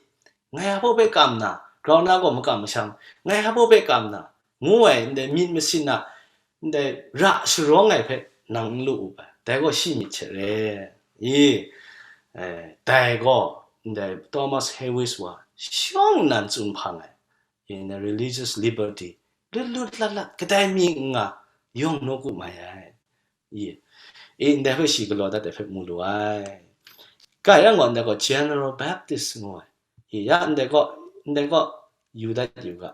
ngai hpaw hpe kam na, grau na gaw makam masham, ngai hpaw hpe kam na, ngu ai ndai myit masin a, ndai ra sharawng ai hpe nang n lu u bai, dai gaw shi myit hte re. I, eh, dai gaw ndai Thomas Harris wa shawng nnan tsun hpang ai, in a religious liberty, lut lut lat lat, kadai mi n nga, yawng nawku mai ai. I, i, ndai hpe shi galaw dat ai hpe mu lu ai. Kai yang gaw, ndai gaw General Baptist ngu ai. I, ya, ndai gaw, ndai gaw, yu dat yu ga.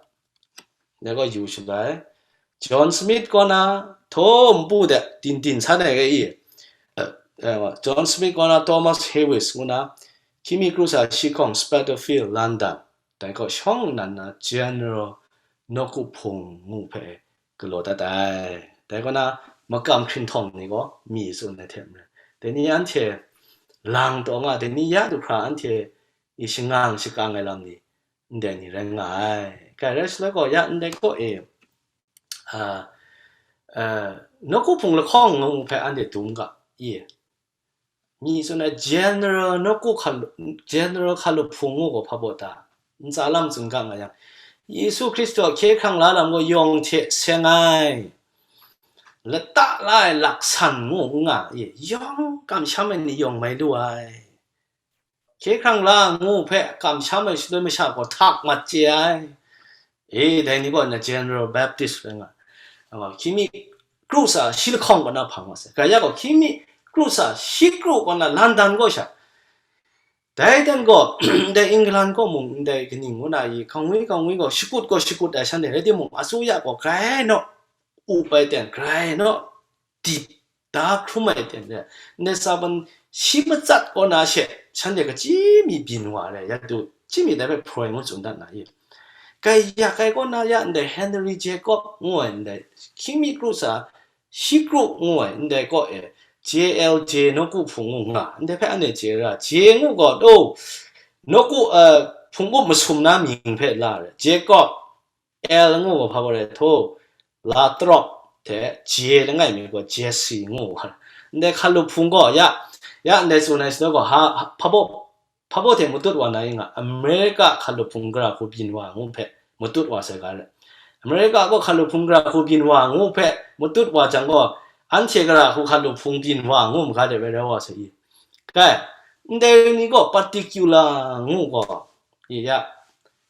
Ndai gaw yu shalai, John Smith kaw na, htaw npu de, din din san ai ga i. Eh, eh, John Smith kaw na, Thomas Harris ngu na, Kimi Kru Sa Shi Hkawng, Spitalfields, London. Dai gaw shawng nnan na General Nawku Hpung ngu hpe galaw dat ai. Dai kaw na, makam hkrinhtawng ni gaw mi tsun ai hte maren, dai ni anhte lang taw nga, dai ni ya du hkra anhte i shangang shakang ai lam ni, ndai ni rai nga ai. Kai rai shaloi gaw, ya ndai kaw e, a, a, Nawku Hpung lahkawng ngu hpe anhte dum ga, i, mi tsun ai General Nawku Hkalu-, General Hkalup Hpung ngu gaw hpa baw ta? Ntsa lam tsun ga nga yang, Yesu Hkristu a hkye hkrang la lam gaw yawng hte seng ai, lata la ai laksan ngu n nga, i, yawng kamsham ai ni yawng mai lu ai. Hkye hkrang la ngu hpe kamsham ai shaloi masha gaw htak mat chye ai. E, dai ni gaw na General Baptist rai nga. Awa, Kimi Kru Sa Shi Lahkawng kaw na hpang wa sai. Gaya gaw Kimi Kru Sa Shi Kru kaw na London kaw sha. Dai dan gaw, ndai England kaw mung, ndai kaning ngu na i, kangwi kangwi gaw, shakut gaw shakut ai shanhte, rai timung, asuya gaw grai naw, up ai ten, grai naw, dip da hkrum ai ten re, ndai tsaban shi matsat kaw na she, shanhte kachyi mi byin wa re, ya du, chyim mi dai hpe hpraw ai ngu tsun dat na i. Kai ya kai kaw na ya ndai Henry Jacob ngu ai ndai, Kimi Kru Sa Shi Kru ngu ai ndai kaw e, J L J Nawku Hpung ngu nga, ndai hpe anhte chye ra, J ngu gaw, o, Nawku, eh, hpung up masum na mying hpe la re, Jacob, L ngu gaw hpa gaw rai htaw, la trawk hte J langai mi gaw Jesse ngu, ndai Hkalup Hpung gaw, ya, ya ndai tsun ai shaloi gaw, ha, hpa baw, hpa baw hte matut wa na i nga, America Hkalup Hpung gara hku byin wa ngu hpe matut wa sai ga re. America gaw Hkalup Hpung gara hku byin wa ngu hpe matut wa jang gaw, anhte gara hku Hkalup Hpung byin wa ngu maga de rai rai wa sai i. Kai, ndai ni gaw particular ngu gaw, i ya,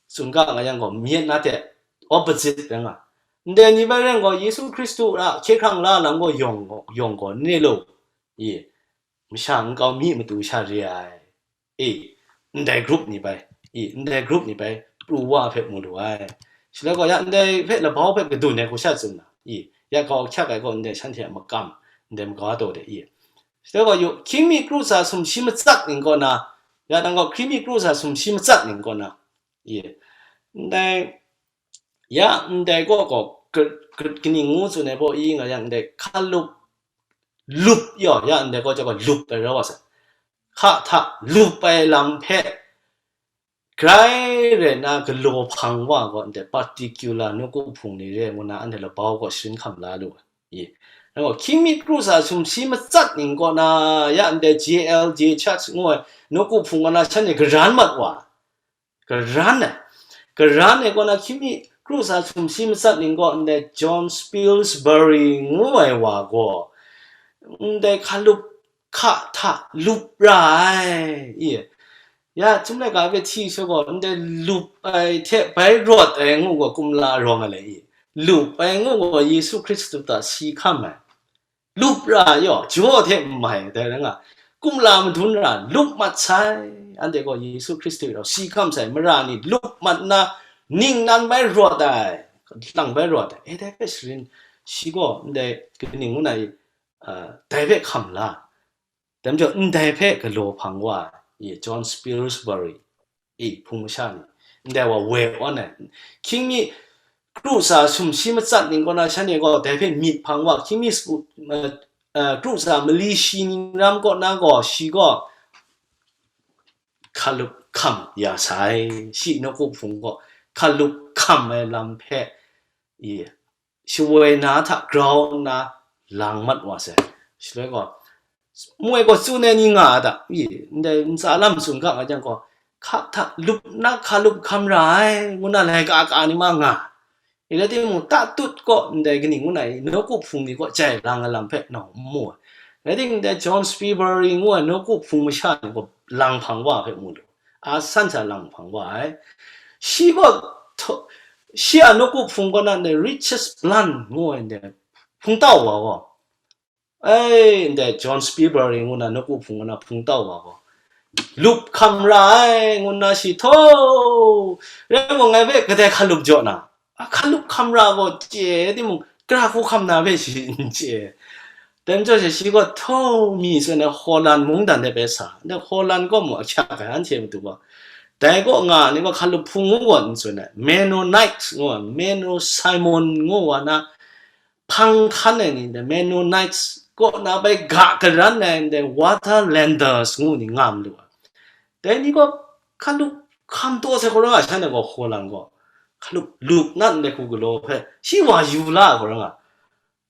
tsun ga nga yang gaw, myit na hte opposite rai nga. Ndai ni bai rai gaw, Yesu Hkristu a hkye hkrang la lam gaw yawng, yawng gaw n re lo. I, masha nkau mi matu sha re ai. I, ndai group ni bai, i, ndai group ni bai pru wa hpe mu lu ai. Shaloi gaw ya ndai hpe labau hpe kadun ai hku sha tsun na, i, ya kau ahkyak ai gaw ndai shanhte a makam, ndai maga taw de, i. Shaloi gaw yu, hkying mi kru tsa sumshi matsat ning kaw na, ya nang gaw hkying mi kru tsa sumshi matsat ning kaw na, i, ndai, ya ndai gaw gaw, ka-, ka-, kaning ngu tsun ai baw i nga yang, ndai hkalup, lup yaw, ya ndai gaw chyawm gaw lup ai rau wa sai. Hka hta lup ai lam hpe, grai rai na galaw hpang wa gaw ndai particular nawku hpung ni re ngu na anhte labau gaw sharin hkam la lu ai. I, nang gaw hkying mi kru tsa sumshi matsat ning kaw na, ya ndai J L J Church ngu ai nawku hpung kaw na shanhte garan mat wa, garan ai, garan ai kaw na hkying mi kru tsa sumshi matsat ning kaw ndai John Spilsbury ngu ai wa gaw, ndai hkalup hka hta lup ra ai, i, ya, chyum laika hpe hti sha gaw, ndai lup ai hte bai rawt ai ngu gaw kumla rawng ai le, i, lup ai ngu gaw Yesu Hkristu hta si hkam ai, lup ra yaw, jaw hte n mai, dai rai nga, kumla madun ra, lup mat sai, anhte gaw Yesu Hkristu rau si hkam sai, mara ni lup mat nna, ningnan bai rawt ai, lang bai rawt ai, e, dai hpe sharin, shi gaw ndai kaning ngu na i, a, dai hpe hkam la, dai majaw ndai hpe galaw hpang wa ai, i, John Spilsbury, i, hpung masha ni, ndai wa woi awn ai, hkying mi kru tsa sumshi matsat ning kaw na shanhte gaw dai hpe myit hpang wa, hkying mi sagu, a, a, kru tsa mali shi ning ram kaw na gaw shi gaw hkalup hkam ya sai, shi nawku hpung gaw hkalup hkam ai lam hpe, i, shawoi na hta grau nna lang mat wa sai. Shaloi gaw, mu ai gaw tsun ai ni nga a ta? I, ndai ntsa lam tsun ga nga jang gaw, hka hta lup na hkalup hkam ra ai, ngu na laika ka ni ma nga. I, rai timung, tatut gaw ndai kaning ngu na i, nawku hpung ni gaw jai lang ai lam hpe nau n mu ai. Rai timung, ndai John Spilsbury ngu ai nawku hpung masha ni gaw lang hpang wa hpe mu lu. A san sha lang hpang wa ai. Shi gaw, hto-, shi a nawku hpung kaw na ndai Richard Blunt ngu ai ndai hpung tau wa gaw, ai, ndai John Spilsbury ngu na nawku hpung kaw na hpung tau wa gaw, lup hkam ra ai, ngu nna shi htaw, rai gaw ngai hpe kadai hkalup jaw na, a hkalup hkam ra gaw chye timung, gara hku hkam na hpe shi n chye. Dai majaw she shi gaw htaw mi tsun ai Holland mungdan de bai sa, ndai Holland kaw mung ahkyak ai anhte matu gaw, dai kaw nga ai ni gaw hkalup hpung ngu gaw n tsun ai, Mennonite ngu ai, Menno Simon ngu wa na, hpang hkan ai ni, the Mennonites kaw na bai ga garan ai ndai Waterlanders ngu ni nga malu ai. Dai ni gaw hkalup hkam taw sai hkawra nga shanhte gaw hkaw lang gaw, hkalup luk nat ndai hku galaw hpe shi wa yu la ai hkawra nga,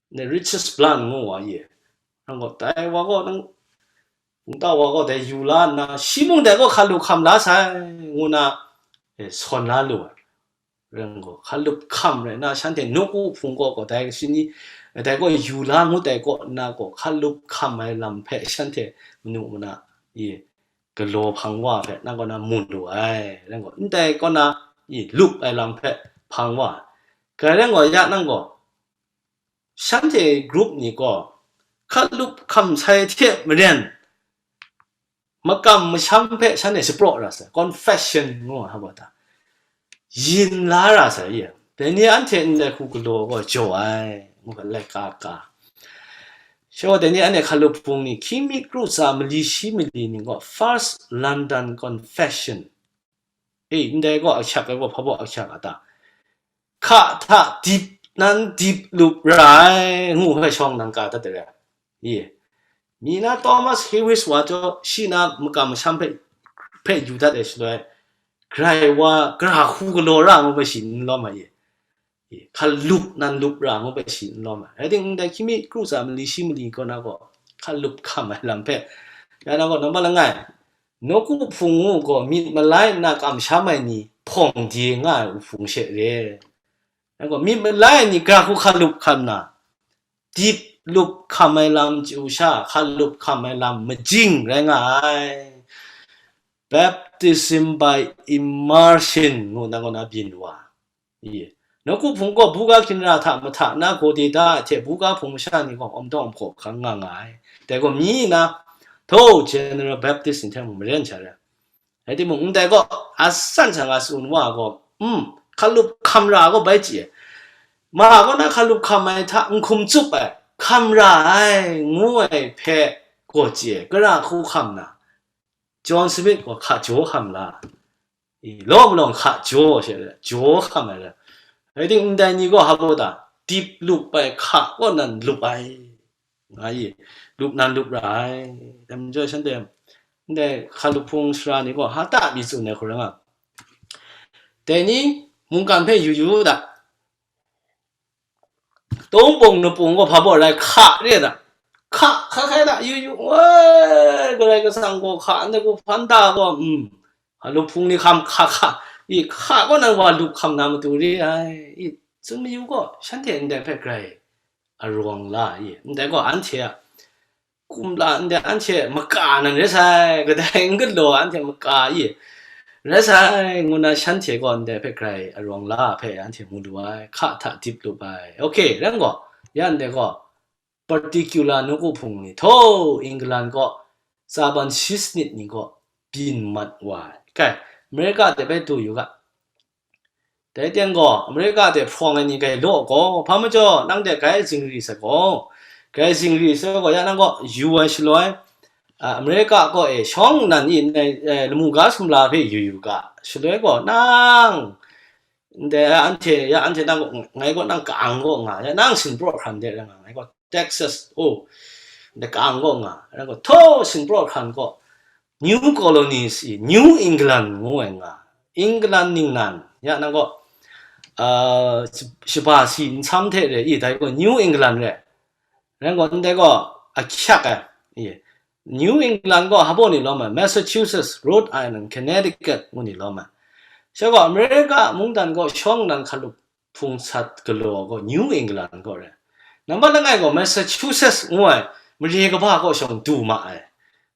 ndai Richard Blunt ngu wa ye. Nang gaw dai wa gaw, nang, nta wa gaw dai yu la nna, shi mung dai gaw hkalup hkam la sai, ngu na, e, sawn la lu ai. Rai gaw, hkalup hkam rai nna, shanhte nawku hpung kaw gaw dai shani, dai gaw yu la ngut ai kaw nna gaw, hkalup hkam ai lam hpe shanhte manu mana, i, galaw hpang wa hpe, nang kaw na mu lu ai, rai gaw, ndai kaw na, i, lup ai lam hpe hpang wa ai. Grai rai gaw, ya nang gaw, shanhte group ni gaw, hkalup hkam sai hte maren, makam masham hpe shanhte shapraw ra sai, confession ngu ai hpa ta, yin la ra sai, ya. Dai ni anhte ndai hku galaw gaw jaw ai, ngu ga laika ka. Sha dai ni anhte hkalup hpung ni, hkying mi kru tsa mali shi mali ni gaw, First London Confession, e, ndai gaw ahkyak ai gaw hpa baw ahkyak a ta? Hka hta dip nan dip lup ra ai, ngu hpe shawng nang ka dat de re. Ye. Mi na Thomas Harris wa jaw, shi na makam masham hpe, hpe yu dat ai shaloi, grai wa, gara hku galaw ra ngu hpe shi n lawm ai ye. Ye. Hkalup nan lup ra ngu hpe shi n lawm ai. Rai timung, ndai hkying mi kru tsa mali shi mali kaw na gaw, hkalup hkam ai lam hpe, ya na gaw, nambat langai, nawku hpung ngu gaw myit malai nna kamsham ai ni hpawng de nga ai wuhpung she re. Nang gaw myit malai ai ni gara hku hkalup hkam na, dip lup hkam ai lam chyu sha, hkalup hkam ai lam majing rai nga ai. Baptism by immersion ngu nang kaw na byin wa. Ye. Nawku hpung gaw buga hkinra hta mahta na gaw de da ai hte, buga hpung masha ni gaw awm dawng hpaw hkang nga nga ai. Dai gaw mi na, htaw General Baptist ni hte mung maren sha re. Rai timung, ndai gaw asan sha nga tsun wa gaw, um, hkalup hkam ra gaw bai chye. Ma kaw na hkalup hkam ai hta n hkum tsup ai, hkam ra ai, ngu ai hpe gaw chye, kara hku hkam na, John Smith gaw hka jaw hkam la, i, law malawng hka jaw she, jaw hkam ai re. Rai ting, ndai ni gaw hpa baw ta, dip lup ai hka kaw nan lup ai, nga i, lup nan lup ra ai. Dai majaw shanhte, ndai hkalup hpung sara ni gaw hta mi tsun ai hku rai nga, dai ni mungkan hpe yu yu da, tawng pawng napung gaw hpa baw rai hka re da, hka hka hkai da, yu yu, woi, Karai Kasang gaw hka ndai gaw hpan da gaw, um, hkalup hpung ni hkam hka hka, i, hka kaw nan wa lup hkam na matu re ai, i, tsun mayu gaw, shanhte ndai hpe grai arawng la, i, ndai gaw anhte a kumla ndai anhte maka nan rai sai, kadai n galaw anhte maka i, rai sai, ngu na shanhte gaw ndai hpe grai arawng la hpe anhte mu lu ai, hka hta dip lup ai. Ok, rai gaw, ya ndai gaw, particular nawku hpung ni, htaw, England gaw, tsaban shi sanit ni gaw, byin mat wa ai. Kai, America de bai du yu ga. Dai teng gaw, America de hprawng ai ni grai law gaw, hpa majaw, nang de grai zingri sai gaw, grai zingri sai gaw, ya nang gaw, yu ai shaloi, a, America gaw e, shawng nnan i, e, lamu ga sumla hpe yu yu ga, shaloi gaw, nang, ndai anhte, ya anhte nang gaw, ngai gaw nang ka-ang gaw nga, ya nang sinpraw hkran de rai nga, ngai gaw Texas, oh, ndai ka-ang gaw nga, nang gaw htaw sinpraw hkran gaw, New Colonies i, New England ngu ai nga, England ningnan, ya nang gaw, ah, shaba si nsam hte re i, dai gaw New England re. Rai gaw, ndai gaw ahkyak ai, i, New England gaw hpa baw ni lawm ai, Massachusetts, Rhode Island, Connecticut ngu ni lawm ai. Sha gaw America mungdan gaw shawng nnan hkalup hpung sat galaw gaw New England gaw rai. Nambat langai gaw Massachusetts ngu ai mare kaba kaw shawng du ma ai.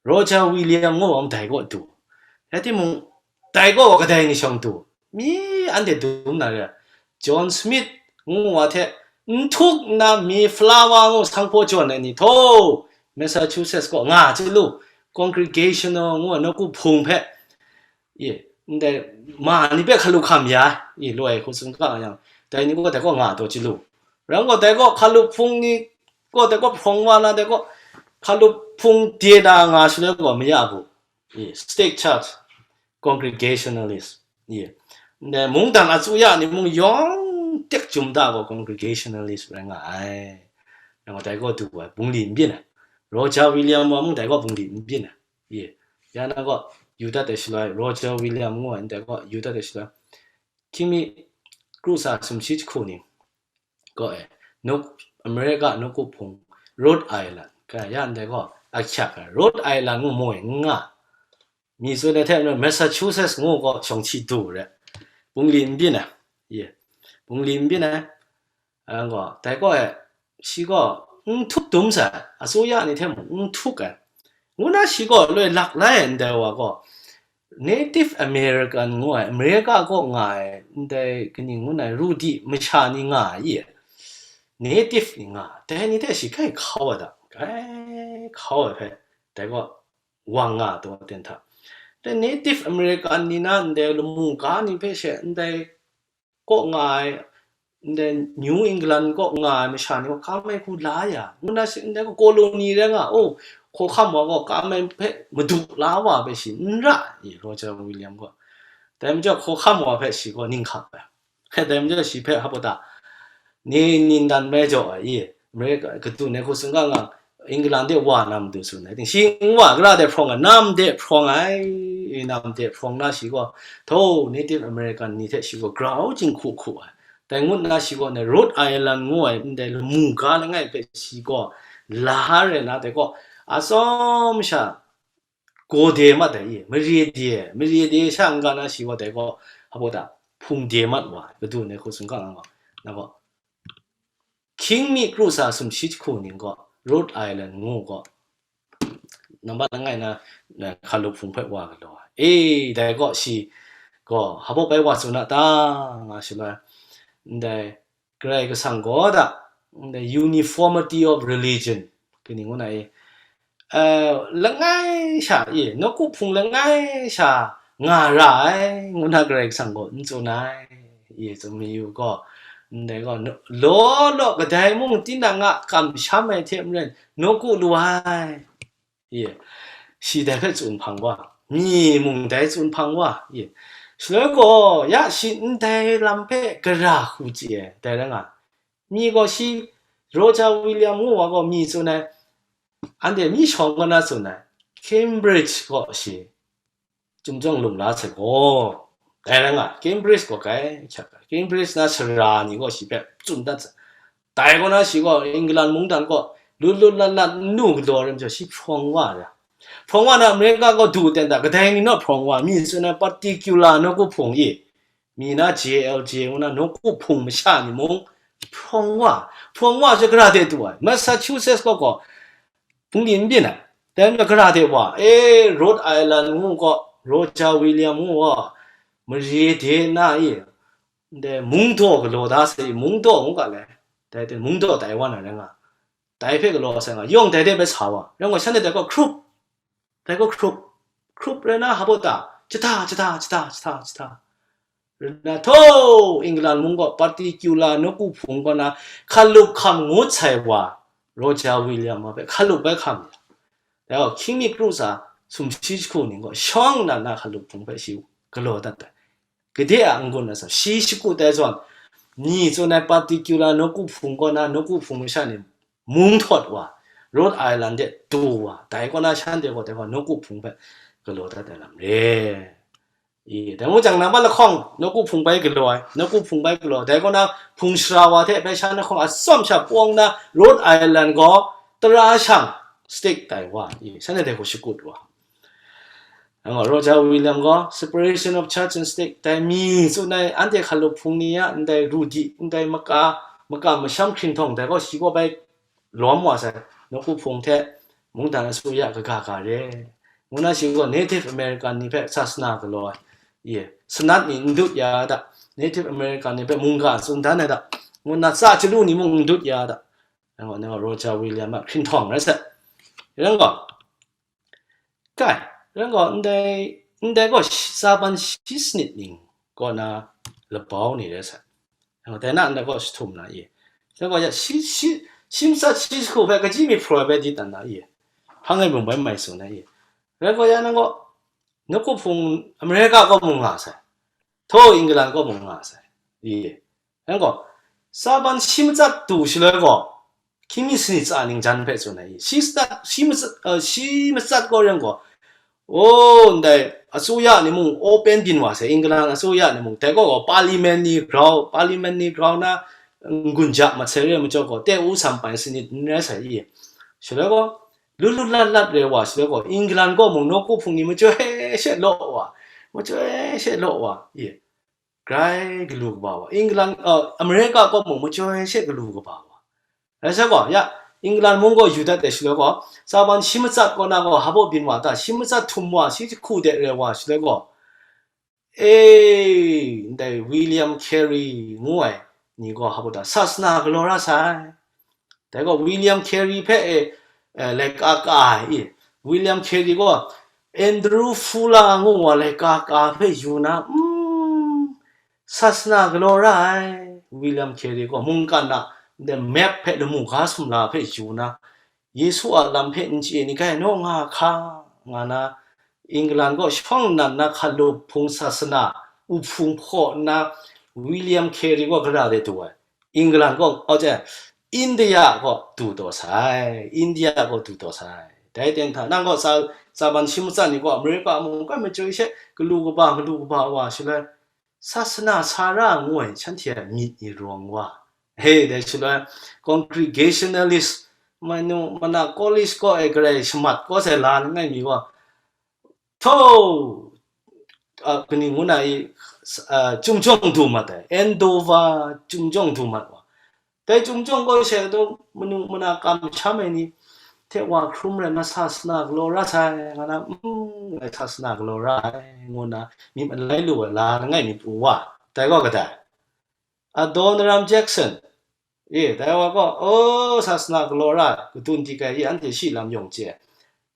Roger William ngu ai dai kaw du. Rai timung, dai gaw kadai ni shawng du? Mi anhte dum na re ai. John Smith ngu wa hte, n htuk nna Mayflower ngu sanghpaw jawn ai ni htaw, Massachusetts kaw nga chye lu, Congregational ngu ai nawku hpung hpe, i, ndai ma ni hpe hkalu hkam ya, i, loi hku tsun ga yang, dai ni gaw dai kaw nga taw chye lu. Rai gaw, dai kaw hkalu hpung ni gaw dai kaw hprawng wa na, dai kaw hkalu hpung de na nga shaloi gaw maya bu, i, state church, Congregationalist, i, ndai mungdan atsuya ni mung yawng tek jum da gaw Congregationalist rai nga ai. Rai gaw, dai kaw du ai, bungli n byin ai. Roger William wa mung dai kaw bungli n byin ai. Ye, ya na gaw, yu dat ai shaloi, Roger William ngu ai ndai gaw, yu dat ai shaloi, hkyingmi kru sa sumshi jahku ni gaw e, nawk-, America nawku hpung, Rhode Island, ka ya ndai gaw, ahkyak ai, Rhode Island ngu moi n nga. Mi tsun ai hte maren, Massachusetts ngu gaw, shawng hti du re, bungli n byin ai, ye, bungli n byin ai, Anhte gaw, dai gaw e, shi gaw n htuk dum sai, asuya ni hte mung n htuk ai, ngu na shi gaw loi lak lai ai ndai wa gaw, Native American ngu ai, America kaw nga ai, ndai kaning ngu na ai, Rudi masha ni nga ai, Native ni nga ai, dai ni hte shi kai hkau ai da, kai hkau ai hpe, dai gaw wang nga taw ten hta. Dai Native American ni na ndai lamu ga ni hpe she ndai kaw nga ai, ndai New England kaw nga ai masha ni gaw kam ai hku la ya, ngu na shi ndai gaw colony rai nga, oh, hkawhkam wa gaw kam ai hpe madu la wa hpe shi n ra, i, Roger William gaw. Dai majaw hkawhkam wa hpe shi gaw ning hkap ai. Dai majaw shi hpe hpa ta, ni, ni ndan bai jaw ai, i, America, kadu nai hku tsun ga nga, England de wa na matu tsun ai ting, shi n wa, gara de hprawng ai, nam de hprawng ai, i, nam de hprawng na shi gaw, tho, Native American ni hte shi gaw grau jinghku hku ai. Dai ngut nna shi gaw, ndai Rhode Island ngu ai, ndai lamu ga langai hpe shi gaw, la re na, dai gaw, atsawm sha, gaw de mat ai, i, mare de, mare de sha n-ga na shi gaw, dai gaw, hpa ta, hpung de mat wa ai, kadu nai hku tsun ga nga gaw, na gaw, hkying mi kru sa sumshi jahku ning gaw, Rhode Island ngu gaw, nambat langai na, na hkalup hpung hpe wa galaw ai. E, dai gaw shi gaw, hpa bai wa tsun a ta, nga shi ma, ndai, Karai Kasang gaw da, ndai uniformity of religion, kaning ngu na i, eh, langai sha, i, nawku hpung langai sha nga ra ai, ngu na Karai Kasang gaw n tsun ai, ye, tsun mayu gaw, ndai gaw, law law kadai mung tinang a kamsham ai hte maren, nawku lu ai. Ye, shi dai hpe tsun hpang wa, myi mung dai tsun hpang wa, ye. Shaloi gaw, ya shi ndai lam hpe gara hku chye ai, dai rai nga. Myi gaw shi, Roger William ngu wa gaw myi tsun ai, anhte myi shawng kaw na tsun ai, Cambridge gaw shi, Chyum jawng lum la sai gaw, dai rai nga, Cambridge gaw kai hkyak ai. Cambridge na sara ni gaw shi hpe tsun dat sai. Dai kaw na shi gaw England mungdan kaw lut lut lat lat n lu galaw ai majaw, shi hprawng wa ai. Hprawng wa na America kaw du ten da, kadai ni naw hprawng wa, myi tsun ai particular nawku hpung i, myi na J L J ngu na nawku hpung masha ni mung hprawng wa, hprawng wa she gara de du ai. Massachusetts kaw gaw, hpung di n byin ai. Dai majaw gara de wa, e, Rhode Island ngu gaw, Roger William ngu gaw, mare de na i, ndai mungdaw galaw da sai i, mungdaw ngu ga le, dai ten mungdaw dai wa na rai nga, dai hpe galaw sai nga, yawng dai de bai sa wa, rai nga, shanhte dai gaw hkrup, dai gaw hkrup, hkrup rai na, hpa ta, jahta, jahta, jahta, jahta, jahta. Rai na, thaw, England mung gaw particular nawku hpung kaw na hkalup hkam ngut sai wa, Roger William wa hpe hkalup bai hkam ya. Dai gaw, hkying mi kru tsa sumshi jahku ning gaw shawng nnan na hkalup hpung hpe shi galaw dat ai. Gade a n-gun na sa, shi shakut ai zawn, myi tsun ai particular nawku hpung kaw na, nawku hpung masha ni mung htawt wa, Rhode Island de du wa, dai kaw na shanhte gaw dai gaw nawku hpung hpe galaw dat ai lam re. I, dai ngu jang, nang ma lahkawng nawku hpung bai galaw ai, nawku hpung bai galaw, dai kaw na hpung shara wa hte bai sha na hkawng atsawm sha pawng na Rhode Island gaw tara shang state tai wa, i, shanhte dai gaw shakut wa. Nang gaw Roger William gaw separation of church and state tai mi tsun ai, anhte hkalup hpung ni a ndai ru di, ndai maka, makam masham hkrinhtawng dai gaw shi gaw bai lawm wa sai, nawku hpung hte mungdan asuya kaga ga re, ngu na shi gaw Native American ni hpe sasana galaw ai, ye, sanat ni n dut ya da, Native American ni hpe mungga tsun dan ai da, ngu na tsa chyalu ni mung n dut ya da, nang gaw, nang gaw Roger William a hkrinhtawng rai sai. Rai gaw, kai, rai gaw, ndai, ndai gaw shi-, tsaban shi sanit ning kaw na labau ni rai sai. Dai na ndai gaw shi htum na i. Dai gaw ya shi, shi, shi matsat shi jahku hpe kaji mi hpraw ai bai di tan na i. Hpang e bung bai mai tsun na i. Rai gaw ya nang gaw, nawku hpung America kaw mung nga sai. Thaw England kaw mung nga sai. I. Yang gaw, tsaban shi matsat du shaloi gaw, hkying mi sanit tsa ning jan hpe tsun ai, shi matsat, shi matsat, uh, shi matsat gaw yang gaw, o, ndai, asuya ni mung open byin wa sai, England asuya ni mung, dai gaw gaw, parliament ni grau, parliament ni grau na, n-gun ja mat sai re majaw gaw, te u sam pai sanit n rai sai i. Shaloi gaw, lut lut lat lat re wa shaloi gaw, England gaw mung nawku hpung ni machyoi she law wa, machyoi she law wa, i. Grai galu kaba wa, England, uh, America kaw mung machyoi she galu kaba wa. Rai sa gaw, ya, England mung gaw yu dat ai shaloi gaw, tsaban shi matsat kaw na gaw, hpa byin wa ta, shi matsat htum wa, shi jahku de re wa shaloi gaw, e, ndai William Carey ngu ai ni gaw hpa ta, sasana galaw ra sai. Dai gaw William Carey hpe e, e, laika ka ai i, William Carey gaw Andrew Fuller ngu wa laika ka hpe yu na, mm, sasana galaw ra ai. William Carey gaw mungkan a map hpe lamu ga sumla hpe yu na, Yesu a lam hpe n chye ni kai naw nga hka, nga na, England gaw shawng nnan na hkalup hpung sasana, u hpung hpaw nna, William Carey gaw gara de du ai. England gaw, aw, India gaw du taw sai, India gaw du taw sai. Dai ten hta, nang gaw tsa, tsaban shi matsat ni gaw America mung kai machyoi she galu kaba, galu kaba wa shaloi, sasana sa ra ngu ai shanhte a myit ni rawng wa. He, dai shaloi, Congregationalist, manu, mana college kaw e garai shamat kaw sai la langai mi gaw, Thaw, a, kaning ngu na i, a, Chyum jawng du mat ai, Andover Chyum jawng du mat wa. Dai Chyum jawng gaw she taw, manu mana kamsham ai ni hte wa hkrum rai na, sasana galaw ra sai, nga na, mm, ngai sasana galaw ra ai, ngu na, myit malai lu ai la langai mi pru wa. Dai gaw kadai? Adoniram Judson. E, dai wa gaw, o, sasana galaw ra ai, kadun di kai i, anhte shi lam yawng chye ai.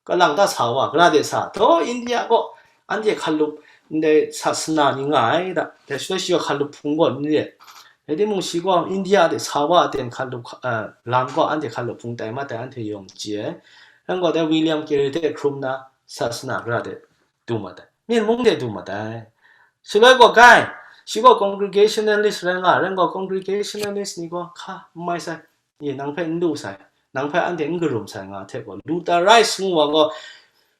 Kalang ta sa wa, gara de sa, taw India gaw, anhte hkalup, ndai sasana ni nga ai da. Dai shaloi shi gaw hkalup hpung gaw n re ai. Rai timung, shi gaw India de sa wa ten hkalup, eh, lam gaw anhte hkalup hpung tai mat ai, anhte yawng chye ai. Rai gaw, dai William Carey hte hkrum na sasana gara de du mat ai, Myen mung de du mat ai. Shaloi gaw, kai, shi gaw Congregationalist rai nga, rai gaw, Congregationalist ni gaw hka n mai sai, ye, nang hpe n lu sai, nang hpe anhte n karum sai nga hte gaw, Lutherize ngu wa gaw,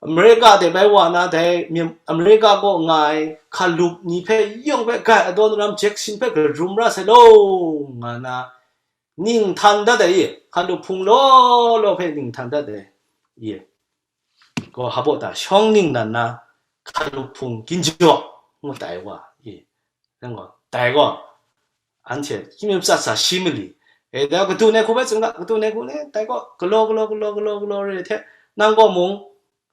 America de bai wa na dai, America kaw nga ai hkalup ni hpe yawng hpe, kai, Adoniram Judson hpe karum ra sai law, nga na, ning htan dat ai, ye, hkalup hpung law law hpe ning htan dat ai, ye. Gaw, hpa baw ta shawng ningnan na hkalup hpung ginjaw ngu tai wa, i, nang gaw, dai gaw, anhte hkying mi matsat sa shi mali, e, dai gaw, kadu nai hku bai tsun ga, kadu nai hku le, dai gaw, galaw, galaw, galaw, galaw, galaw re hte, nang gaw mung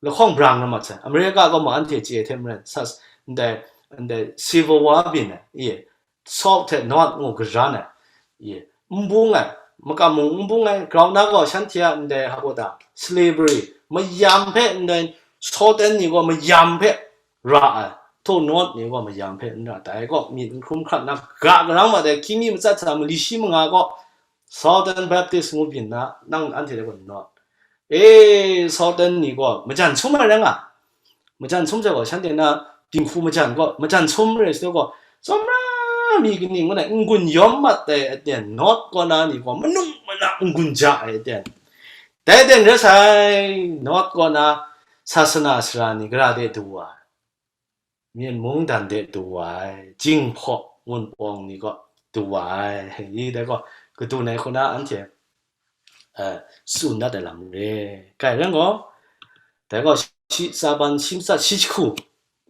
lahkawng brang na mat sai, America gaw mung anhte chye hte maren, sas, ndai, ndai civil war byin ai, i, South hte North ngu gara na, i, n bung ai, makam mung n bung ai, grau na gaw shanhte a ndai hpa baw ta, slavery, mayam hpe ndai Southern ni gaw mayam hpe ra ai, htaw North ni gaw mayam hpe n ra, dai gaw myit n hkrum hkrat na ga garang mat ai, hkying mi matsat sa mali shi manga gaw, Southern Baptist ngu byin na, nang anhte de gaw North. E, Southern ni gaw majan sum ai rai nga, majan sum sai gaw, shanhte na dinghku majan gaw, majan sum re sai gaw, tsawmra mi kaning ngu na n-gun yawm mat ai aten, North kaw na ni gaw manung mana n-gun ja ai aten, dai aten rai sai, North kaw na sasana sara ni gara de du wa ai, Myen mungdan de du wa ai, Jinghpaw ngun pawng ni gaw du wa ai, i, dai gaw, kadu nai hku na anhte, eh, tsun dat ai lam re. Kai rai gaw, dai gaw, shi, Saban shi matsat shi jahku,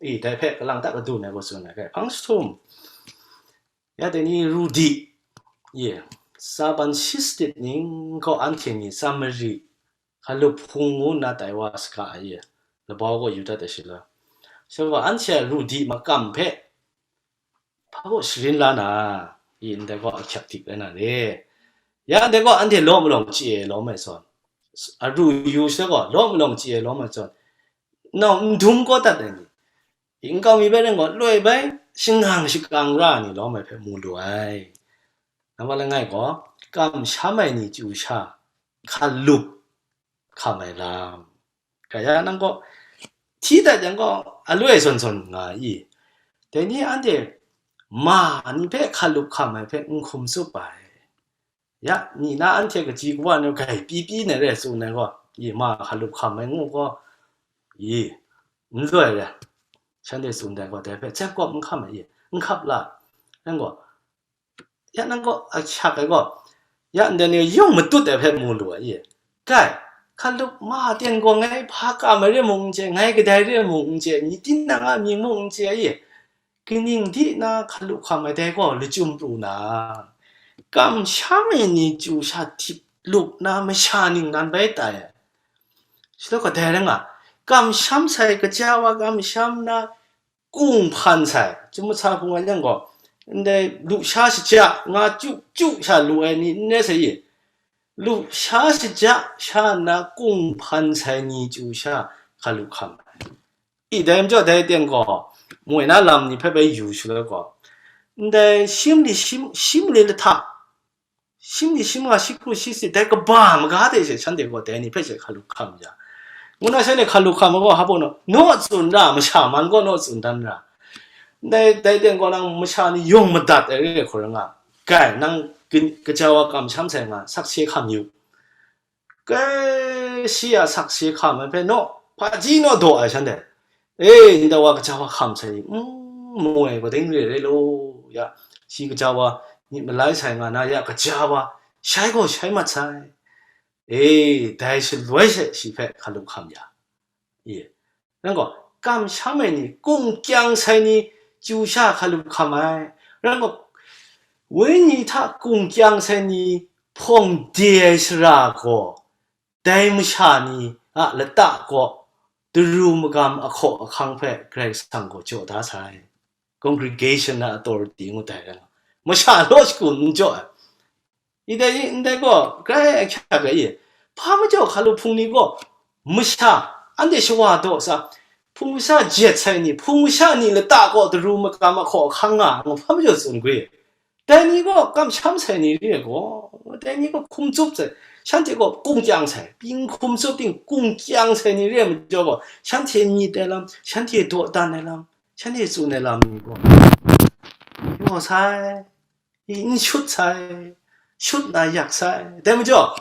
i, dai hpe kalang ta kadu nai gaw tsun ai, kai, hpang jahtum, ya dai ni ru di, ye, Saban shi sanit ning gaw anhte ni Samari hkalup hpung ngu nna tai wa saga ai, ye, labau gaw yu dat ai shi la. Shaloi gaw, anhte a ru di makam hpe hpa gaw sharin la na, i, ndai gaw ahkyak dik rai na re. Ya ndai gaw anhte law malawng chye ai lawm ai zawn, aru yu shaloi gaw, law malawng chye ai lawm ai zawn, nau n dum kau dat ai ni, n kau mi bai rai gaw, loi bai shangang shakang ra ai ni lawm ai hpe mu lu ai. Nambat langai gaw, kamsham ai ni chyu sha hkalup hkam ai lam. Kaya nang gaw, hti dat yang gaw, aloi zawn zawn nga i? Dai ni anhte ma ni hpe hkalup hkam ai hpe n hkum tsup ai. Ya, ni na anhte kaji kawa ni gai pyi pyi na re tsun ai gaw, i, ma hkalup hkam ai ngu gaw, i, n loi re. Shanhte tsun dai gaw, dai hpe, tsep kawp n hkam ai, i, n hkap la. Nang gaw, ya nang gaw ahkyak ai gaw, ya ndai ni yawng matut ai hpe mu lu ai, i. Kai, hkalup ma ten gaw ngai hpa kam ai re mung n chye, ngai kadai re mung n chye, myi tinang a mying mung n chye, i. Kaning di na hkalup hkam ai dai gaw lachyum pru na, kamsham ai ni chyu sha htip lup na masha ningnan bai tai ai. Shaloi gaw dai rai nga, kamsham sai kaja wa kamsham na kunghpan sai, chyum masa hpung ai yang gaw, ndai lusha shaja nga chyu chyu sha lu ai ni n rai sai i? Lusha shaja sha nna kunghpan sai ni chyu sha hkalup hkam ai. I dai majaw dai aten gaw, moi na lam ni hpe bai yu shaloi gaw, ndai shi mali shi, shi mali lahta, shi mali shi manga, shi hku shi sit, dai kaba maga de she shanhte gaw dai ni hpe she hkalup hkam ya. Ngu na shanhte hkalup hkam ai gaw, hpa baw naw, naw tsun ra, masha man gaw naw tsun dan ra. Ndai, dai aten gaw nang masha ni yawng madat ai re hkau rai nga, kai, nang kin-, kaja wa kamsham sai nga, sakse hkam yu. Kai, shi a sakse hkam ai hpe naw, hpaji naw daw ai shanhte, e, ndai wa kaja wa hkam sai, mm, mu ai, pading re re law, ya, shi kaja wa myit malai sai nga na ya, kaja wa shai gaw shai mat sai, e, dai shaloi she shi hpe hkalup hkam ya, e, Rai gaw, kamsham ai ni, kung kyang sai ni, chyu sha hkalup hkam ai. Rai gaw, wenyi hta kung kyang sai ni, hpawng de ai sara gaw, dai masha ni a lata gaw, daru magam ahkaw ahkang hpe Karai Kasang gaw jaw da sai. Congregation na authority ngu dai rai nga, masha law shagu n jaw ai. Ndai, ndai gaw, grai ahkyak ai, hpa majaw hkalup hpung ni gaw, masha, anhte shawa daw sa, Hpung masha jet sai ni, hpung masha ni lata kaw daru makam ahkaw ahkang nga ai, hpa majaw tsun gwi. Dai ni gaw kamsham sai ni re ai gaw, dai ni gaw hkum tsup sai, shanhte gaw kung kyang sai, pyi hkum tsup ting kung kyang sai ni re ai majaw gaw, shanhte myit ai lam, shanhte dawdan ai lam, shanhte tsun ai lam ni gaw, yaw sai, n shut sai, shut na yak sai. Dai majaw,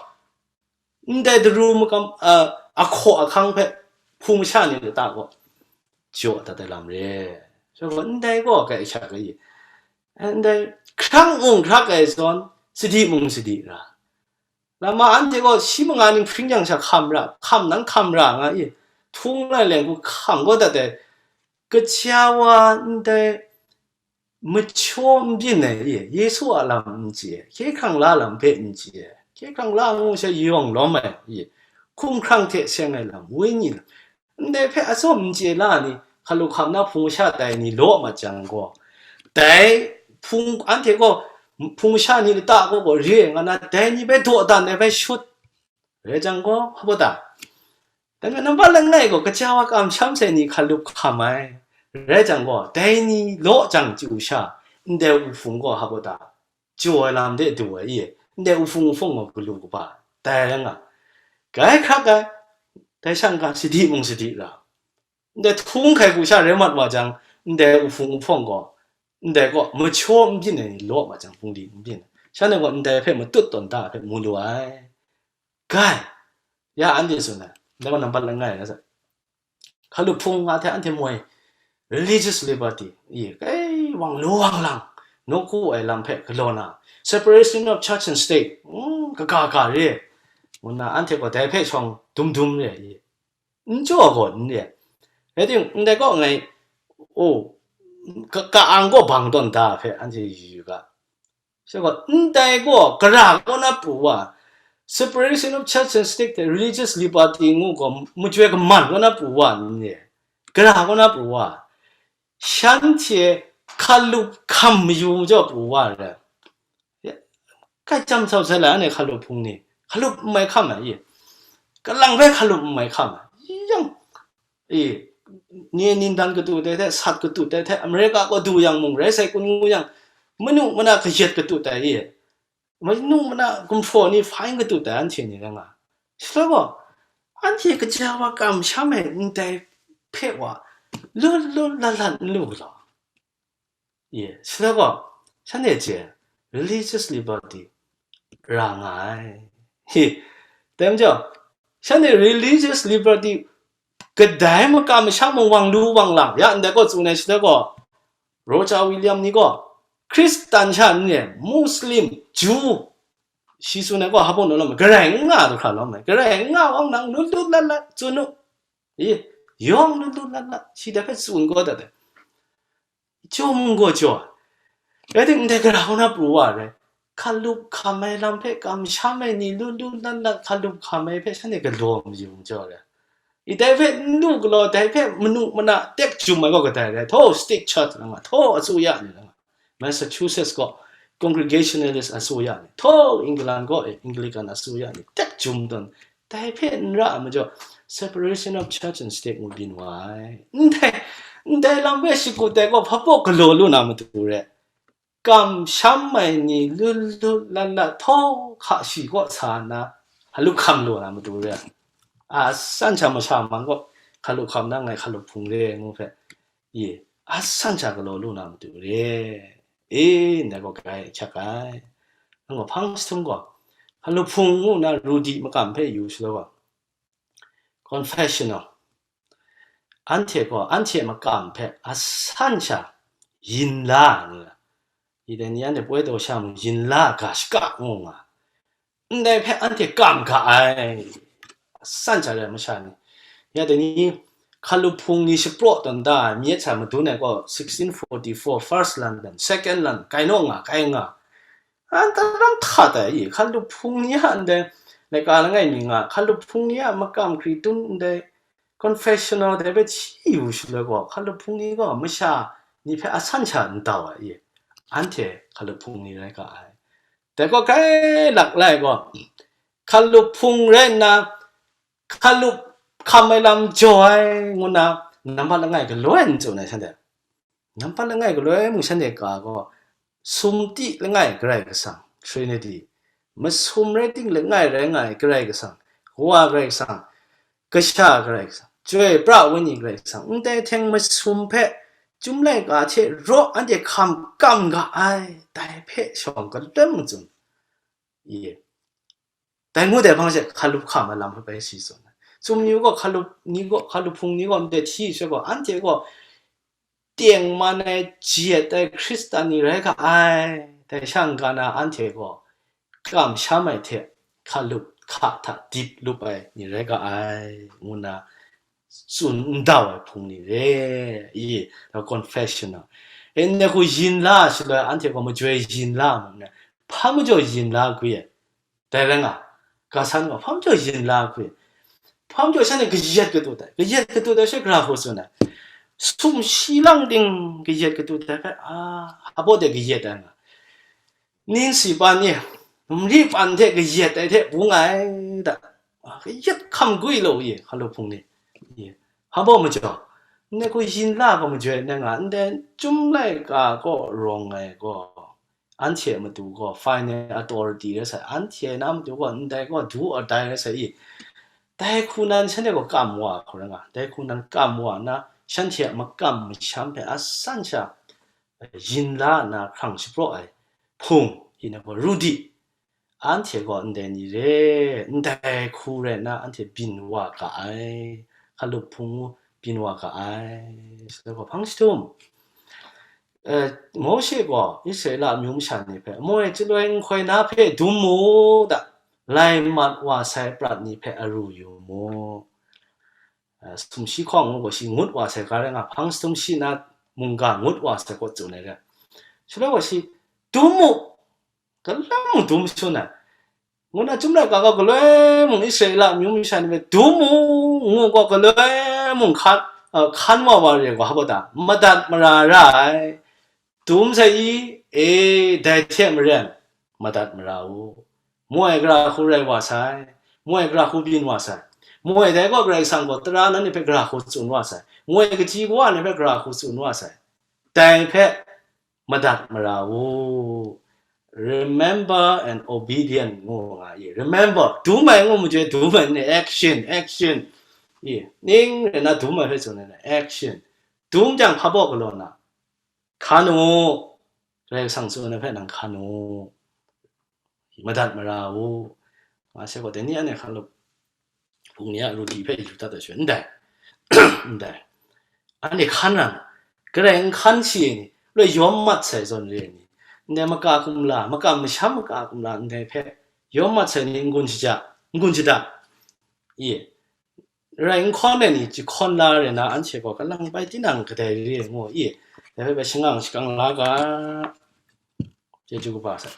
ndai daru makam, a, ahkaw ahkang hpe hpung masha ni lata gaw jaw dat ai lam re. So gaw, ndai gaw kai shak ai, ndai hkrang mung hkrak ai zawn, sadi mung sadi ra. Lama anhte gaw shi manga ning hpring yang sha hkam ra, hkam nan hkam ra nga i, htung lai leng hku hkam kau dat ai, kaja wa ndai majaw n byin ai i, Yesu a lam n chye, hkye hkrang la lam hpe n chye, hkye hkrang la ngu she yawng lawm ai i, hkumhkrang hte seng ai lam, wenyi lam, ndai hpe atsawm n chye la ni, hkalu hkam na hpung masha tai ni law mat jang gaw, dai hpung, anhte gaw hpung masha ni lata gaw gaw re nga na, dai ni hpe dawdan ai hpe shut, rai jang gaw, hpa ta? Dai hpe nampat langai gaw, kaja wa kamsham sai ni hkalup hkam ai, rai jang gaw, dai ni law jang chyu sha, ndai u hpung gaw hpa ta? Jaw ai lam de du ai i, ndai u hpung u hpawng gaw galu kaba, dai rai nga, grai hkrak ai, dai shang ga sadi mung sadi ra, ndai htung hkai hku sha rai mat wa jang, ndai u hpung u hpawng gaw, ndai gaw majaw n byin ai ni law mat jang, hpung di n byin ai, shanhte gaw ndai hpe matut tawn da ai hpe mu lu ai. Gai, ya anhte tsun ai, ndai gaw nampat langai na sa, hkalup hpung nga hte anhte moi, religious liberty, i, kai wang lu wang lang, nawku ai lam hpe galaw na, separation of church and state, mm, kaga ga re, ngu nna anhte gaw dai hpe shawng dum dum re, i, n jaw gaw n re. Rai timung, ndai kaw ngai, o, ka, ka-ang gaw bang tawn da hpe anhte yu yu ga. Sha gaw, ndai gaw, gara kaw na pru wa, separation of church and state hte religious liberty ngu gaw, machyoi kaman kaw na pru wa n re. Gara kaw na pru wa, shanhte hkalup hkam mayu majaw pru wa re. Kai jam sau sai la, anhte hkalup hpung ni, hkalup n mai hkam ai, i, kalang bai hkalup n mai hkam ai, yang, i, ni e nindang katut ai hte, sat katut ai hte, America kaw du yang mung, rai sai kun ngu yang, manu mana kayat katut ai, i, manu mana gumhpraw ni fine katut ai, anhte ni rai nga. Shaloi gaw, anhte kaja wa kamsham ai ndai hpe wa, lut lut lat lat n lu galaw? Ye, shaloi gaw, shanhte hte religious liberty ra nga ai. Hi, dai majaw, shanhte religious liberty kadai makam masham mung wang lu wang lang, ya ndai gaw tsun ai shaloi gaw, Roger William ni gaw, Hkristan sha n re, Muslim, Jew, shi tsun ai gaw hpa naw lam, garai n nga du hkra lawm ai, garai n nga wang nang lut lut lat lat tsun u. I, yawng lut lut lat lat, shi dai hpe tsun gaw dat ai. Jaw mung gaw jaw ai. Rai timung, ndai gara hkawng na pru wa ai rai. Hkalup hkam ai lam hpe kamsham ai ni lut lut lat lat hkalup hkam ai hpe shanhte galaw mayu jaw ai. I, dai hpe n lu galaw, dai hpe manu mana tek jum ai gaw kadai rai? Htaw state church na nga, htaw asuya ni na nga, Massachusetts gaw Congregationalist asuya ni, htaw England gaw, eh, Anglican asuya ni, tek jum tawn, dai hpe n ra ai majaw, separation of church and state ngu byin wa ai. Ndai, ndai lam hpe shakut ai gaw hpa baw galaw lu na matu re? Kamsham ai ni lut lut lat lat htaw hka shi kaw sa nna, hkalup hkam lu na matu re? A san sha masha man gaw, hkalup hkam na ngai hkalup hpung re ngu hpe, i, a san sha galaw lu na matu re? E, ndai gaw grai hkyak ai. Nang gaw hpang jahtum gaw, hkalup hpung ngu na ru di makam hpe yu shaloi gaw, confessional, anhte gaw anhte makam hpe a san sha yin la ai ni, i, dai ni anhte poi taw sha mung yin la ga shaka ngu nga, ndai hpe anhte kam ga ai. A san sha re ai masha ni, ya dai ni, hkalup hpung ni shapraw tawn da ai, myit sa madun ai gaw, sixteen forty-four, First London, Second London, kai naw nga, kai nga, An taram hta tai, i, hkalup hpung ni a ndai laika langai mi nga, hkalup hpung ni a makam hkri tun ndai confessional dai hpe hti yu shaloi gaw, hkalup hpung ni gaw masha ni hpe a san sha n tau ai, i, anhte hkalup hpung ni rai ga ai. Dai gaw grai lak lai gaw, hkalup hpung rai nna, hkalup hkam ai lam jaw ai ngu nna, nampat langai galoi n tsun ai shanhte. Nampat langai galoi mung shanhte ka gaw, sumti langai Karai Kasang, Trinity, masum rai ting langai rai nga ai Karai Kasang, Kawa Karai Kasang, Kasha Karai Kasang, Chyoi Pra Wenyi Karai Kasang, ndai hte masum hpe, Chyum laika hte raw anhte hkam kam ga ai, dai hpe shawng galoi mung tsun. Ye. Dai ngu dai hpang she hkalup hkam ai lam hpe bai shi tsun ai. Chyum ni gaw hkalup ni gaw, hkalup hpung ni gaw ndai hti sha gaw, anhte gaw tengman ai, jiyet ai Hkristan ni rai ga ai. Dai sha n-ga na anhte gaw kamsham ai hte hkalup hka hta dip lup ai ni rai ga ai, ngu nna tsun n dau ai hpung ni re i, confessional. E, ndai hku yin la shaloi anhte gaw majoi yin la mu na, hpa majaw yin la gwi ai. Dai rai nga, ga san gaw hpa majaw yin la gwi ai. Hpa majaw shanhte kayat katu tai, kayat katu tai she gara hku tsun ai. Sumshi lang ting kayat katu tai hpe, a, hpa baw de kayat ai nga. Ning si pan ni, mari pan hte kayat ai hte bung ai da. Kayat hkam gwi law ye, hkalup hpung ni. Ye. Hpa baw majaw, ndai hku yin la gaw majoi na nga, ndai Chyum laika gaw rawng ai gaw, anhte a matu gaw final authority rai sai, anhte na matu gaw ndai gaw do or die rai sai i. Dai hku nan shanhte gaw kam wa hku rai nga, dai hku nan kam wa nna, shanhte a makam masham hpe asan sha yin la nna hkrang shapraw ai hpung, yin ai gaw, Rudi, anhte gaw ndai ni re, ndai hku rai nna anhte byin wa ga ai, hkalup hpung byin wa ga ai, shaloi gaw hpang jahtum, eh, Mawshe gaw Israela amyu masha ni hpe, moi chyaloi nhtoi na hpe dum mu da, lai mat wa sai prat ni hpe aru yu mu. Eh, sumshi hkawng ngu gaw shi ngut wa sai ga rai nga, hpang jahtum shi na mungga ngut wa sai gaw tsun ai re. Shaloi gaw shi, dum mu, galoi mung dum shangun ai. Ngu na Chyum laika gaw galoi mung Israela amyu masha ni hpe dum mu, ngu gaw galoi mung hkan, eh, hkan wa wa re gaw, hpa baw da, madat mara ra ai. Dum sai i, e, dai hte maren, madat mara u. Moi gara hku rai wa sai, moi gara hku byin wa sai, moi dai gaw Karai Kasang gaw tara nanhte hpe gara hku tsun wa sai, moi kaji kawa ni hpe gara hku tsun wa sai, dai hpe madat mara u. Remember and obedient ngu nga i. Remember, dum ai ngu majoi, dum ai ni, action, action. I, ning rai na dum ai hpe tsun ai, action. Dum jang hpa baw galaw na, hkan u, Karai Kasang tsun ai hpe nang hkan u, madat mara u, nga sai gaw, dai ni anhte hkalup hpung ni a Rudi hpe yu dat ai shaloi, ndai, ndai, anhte hkan ran, Karai n hkan shi ai ni, loi yawm mat sai zawn re ai ni, ndai maka kumla, makam masham maka kumla ndai hpe yawm mat sai ni n-gun shaja, n-gun shada, i, rai n hkawn ai ni jahkawn la re na, anhte gaw kalang bai tinang kadai re ai ngu i, dai hpe bai shangang shakang la ga. Chyeju kaba sai.